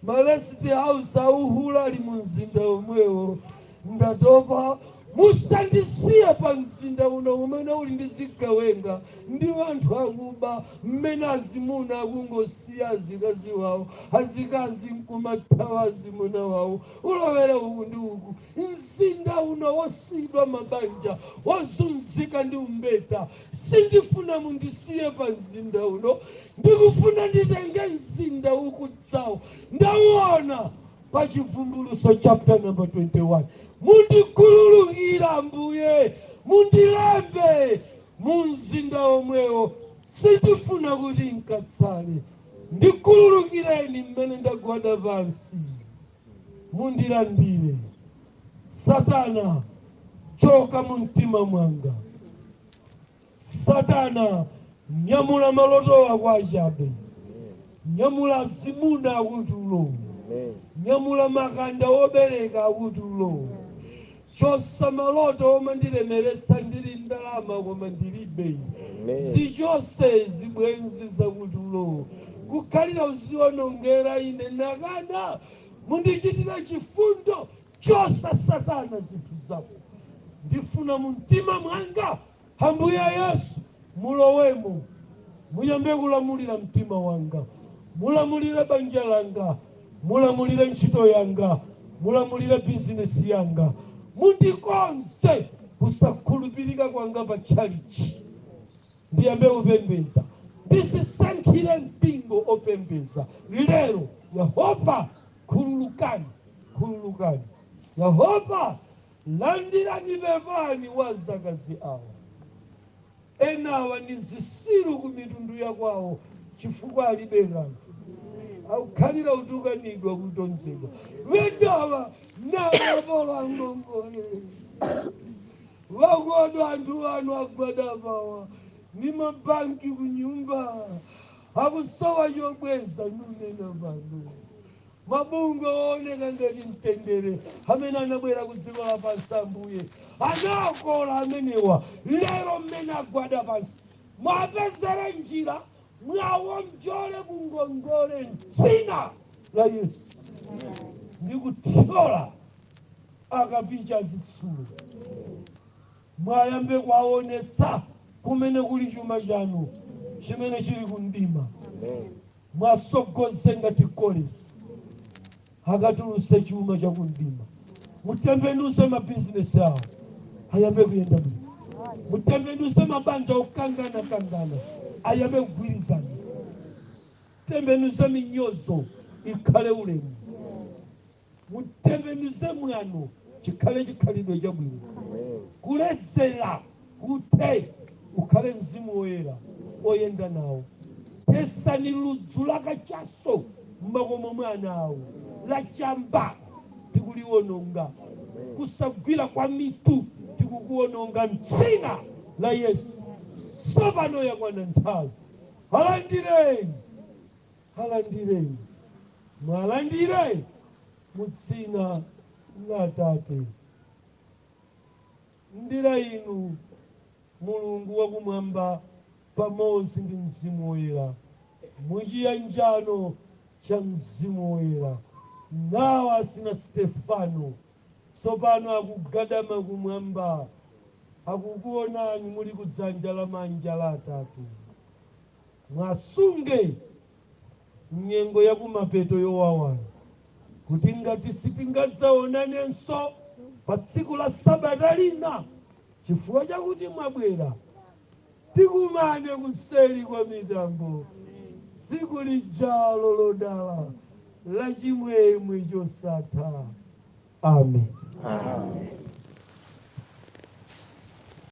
ma rest house auhula ali mu mzinda omwewo. Ndatopa, musandisiye pa mzinda uno umene uli ndi zigawenga ndi anthu akuba, mmene azimuna akungosiya azikazi wawo, azikazi nkumathawa azimuna wawo, ulowera uku ndi uku. Mzinda uno wosiyidwa mabanja, wozunzika ndi umbeta, sindifuna mundisiye pa mzinda uno. Ndikufuna nditenge mzinda ukudzawo, ndauona pa Chivumbuluso chapter number 21. Mundikhululukira, Ambuye, mundilembe mu mzinda omwewo, sindifuna kuti nkatsale. Ndikhululukireni mmene ndagwada pansi, mundilandire. Satana, choka mu mtima mwanga. Satana, nyamula maloto ako achabe, nyamula azimuna akutulo, nyamula makanda obereka akutulo, chosa maloto omandilemeretsa ndili ndalama koma ndilibe. Zichose zibwenzi zakutulo, kukhalira uzionongera ine nakana. Mundichitira chifundo, chosa Satana zinthu zako. Ndifuna mu mtima mwanga, Ambuye Yesu, mulowemo, muyambe kulamulira mtima wanga, mulamulire banja langa, mulamulire ntchito yanga, mulamulire bizinesi yanga. Mundikonze kusakhulupirika kwanga pa tchalichi, ndiyambe kupembedza, ndisisankhire mpingo opembedza lero. Yehova, Khululukani, khululukani. Yehova, landirani pepani wa zakazi awa. Enawa ni zisilu ku mitundu yakwawo chifukwa alibe kanthu, akukhalira utukanidwa, kutonzedwa. Vendawa nawapolo angongole vakodwa, anthu anu agwada pawa ni mabanki kunyumba akusowa chobweza. Nunena pano mabungwe ooneka ngati mtendere amene anabwera ku dziko lapansi, Ambuye, anakola amenewa. Lero mmene agwada pansi, mwapezere njira, mwawonjole kungongole mdzina la Yesu. Ndikuthyola akapicha zitsulo. Mwayambe kwaonetsa kumene kuli chuma chanu chimene chili kumdima. Mwasogoze ngati Kolesi akatuluse chuma chakumdima. Mutembenuse mabizinesi awo ayambe kuyenda bwino. Mutembenuse mabanja okangana kangana ayambe kugwirizana. Tembenuse minyozo ikhale ulemu. Mutembenuse mwano chikhale chikhalidwe chabwino. Kuledzera kuthe, ukhale mzimu woyera oyenda nawo. Tesani ludzu lakachaso mmakomo mwana awo, lachamba tikuliwononga, kusagwira kwa mitu tikukuwononga mdzina la Yesu. Tsopano yakwana nthawi. Alandireni, alandireni, mwalandire mu dzina la Atate ndira inu Mulungu wakumwamba pamodzi ndi Mzimu Woyera, muchiyanjano cha Mzimu Woyera. Nawo asina Stefano tsopano akugadama kumwamba, akukuonani muli kudzanja lamanja la Atate. Mwasunge nyengo yakumapeto yowawayo, kuti ngati sitingadzaonanenso pa tsiku la sabata lina chifukwa chakuti mwabwera, tikumane kuseli kwa mitambo tsiku lijalo lodala la chimwemwe chosatha. Amen. Amen.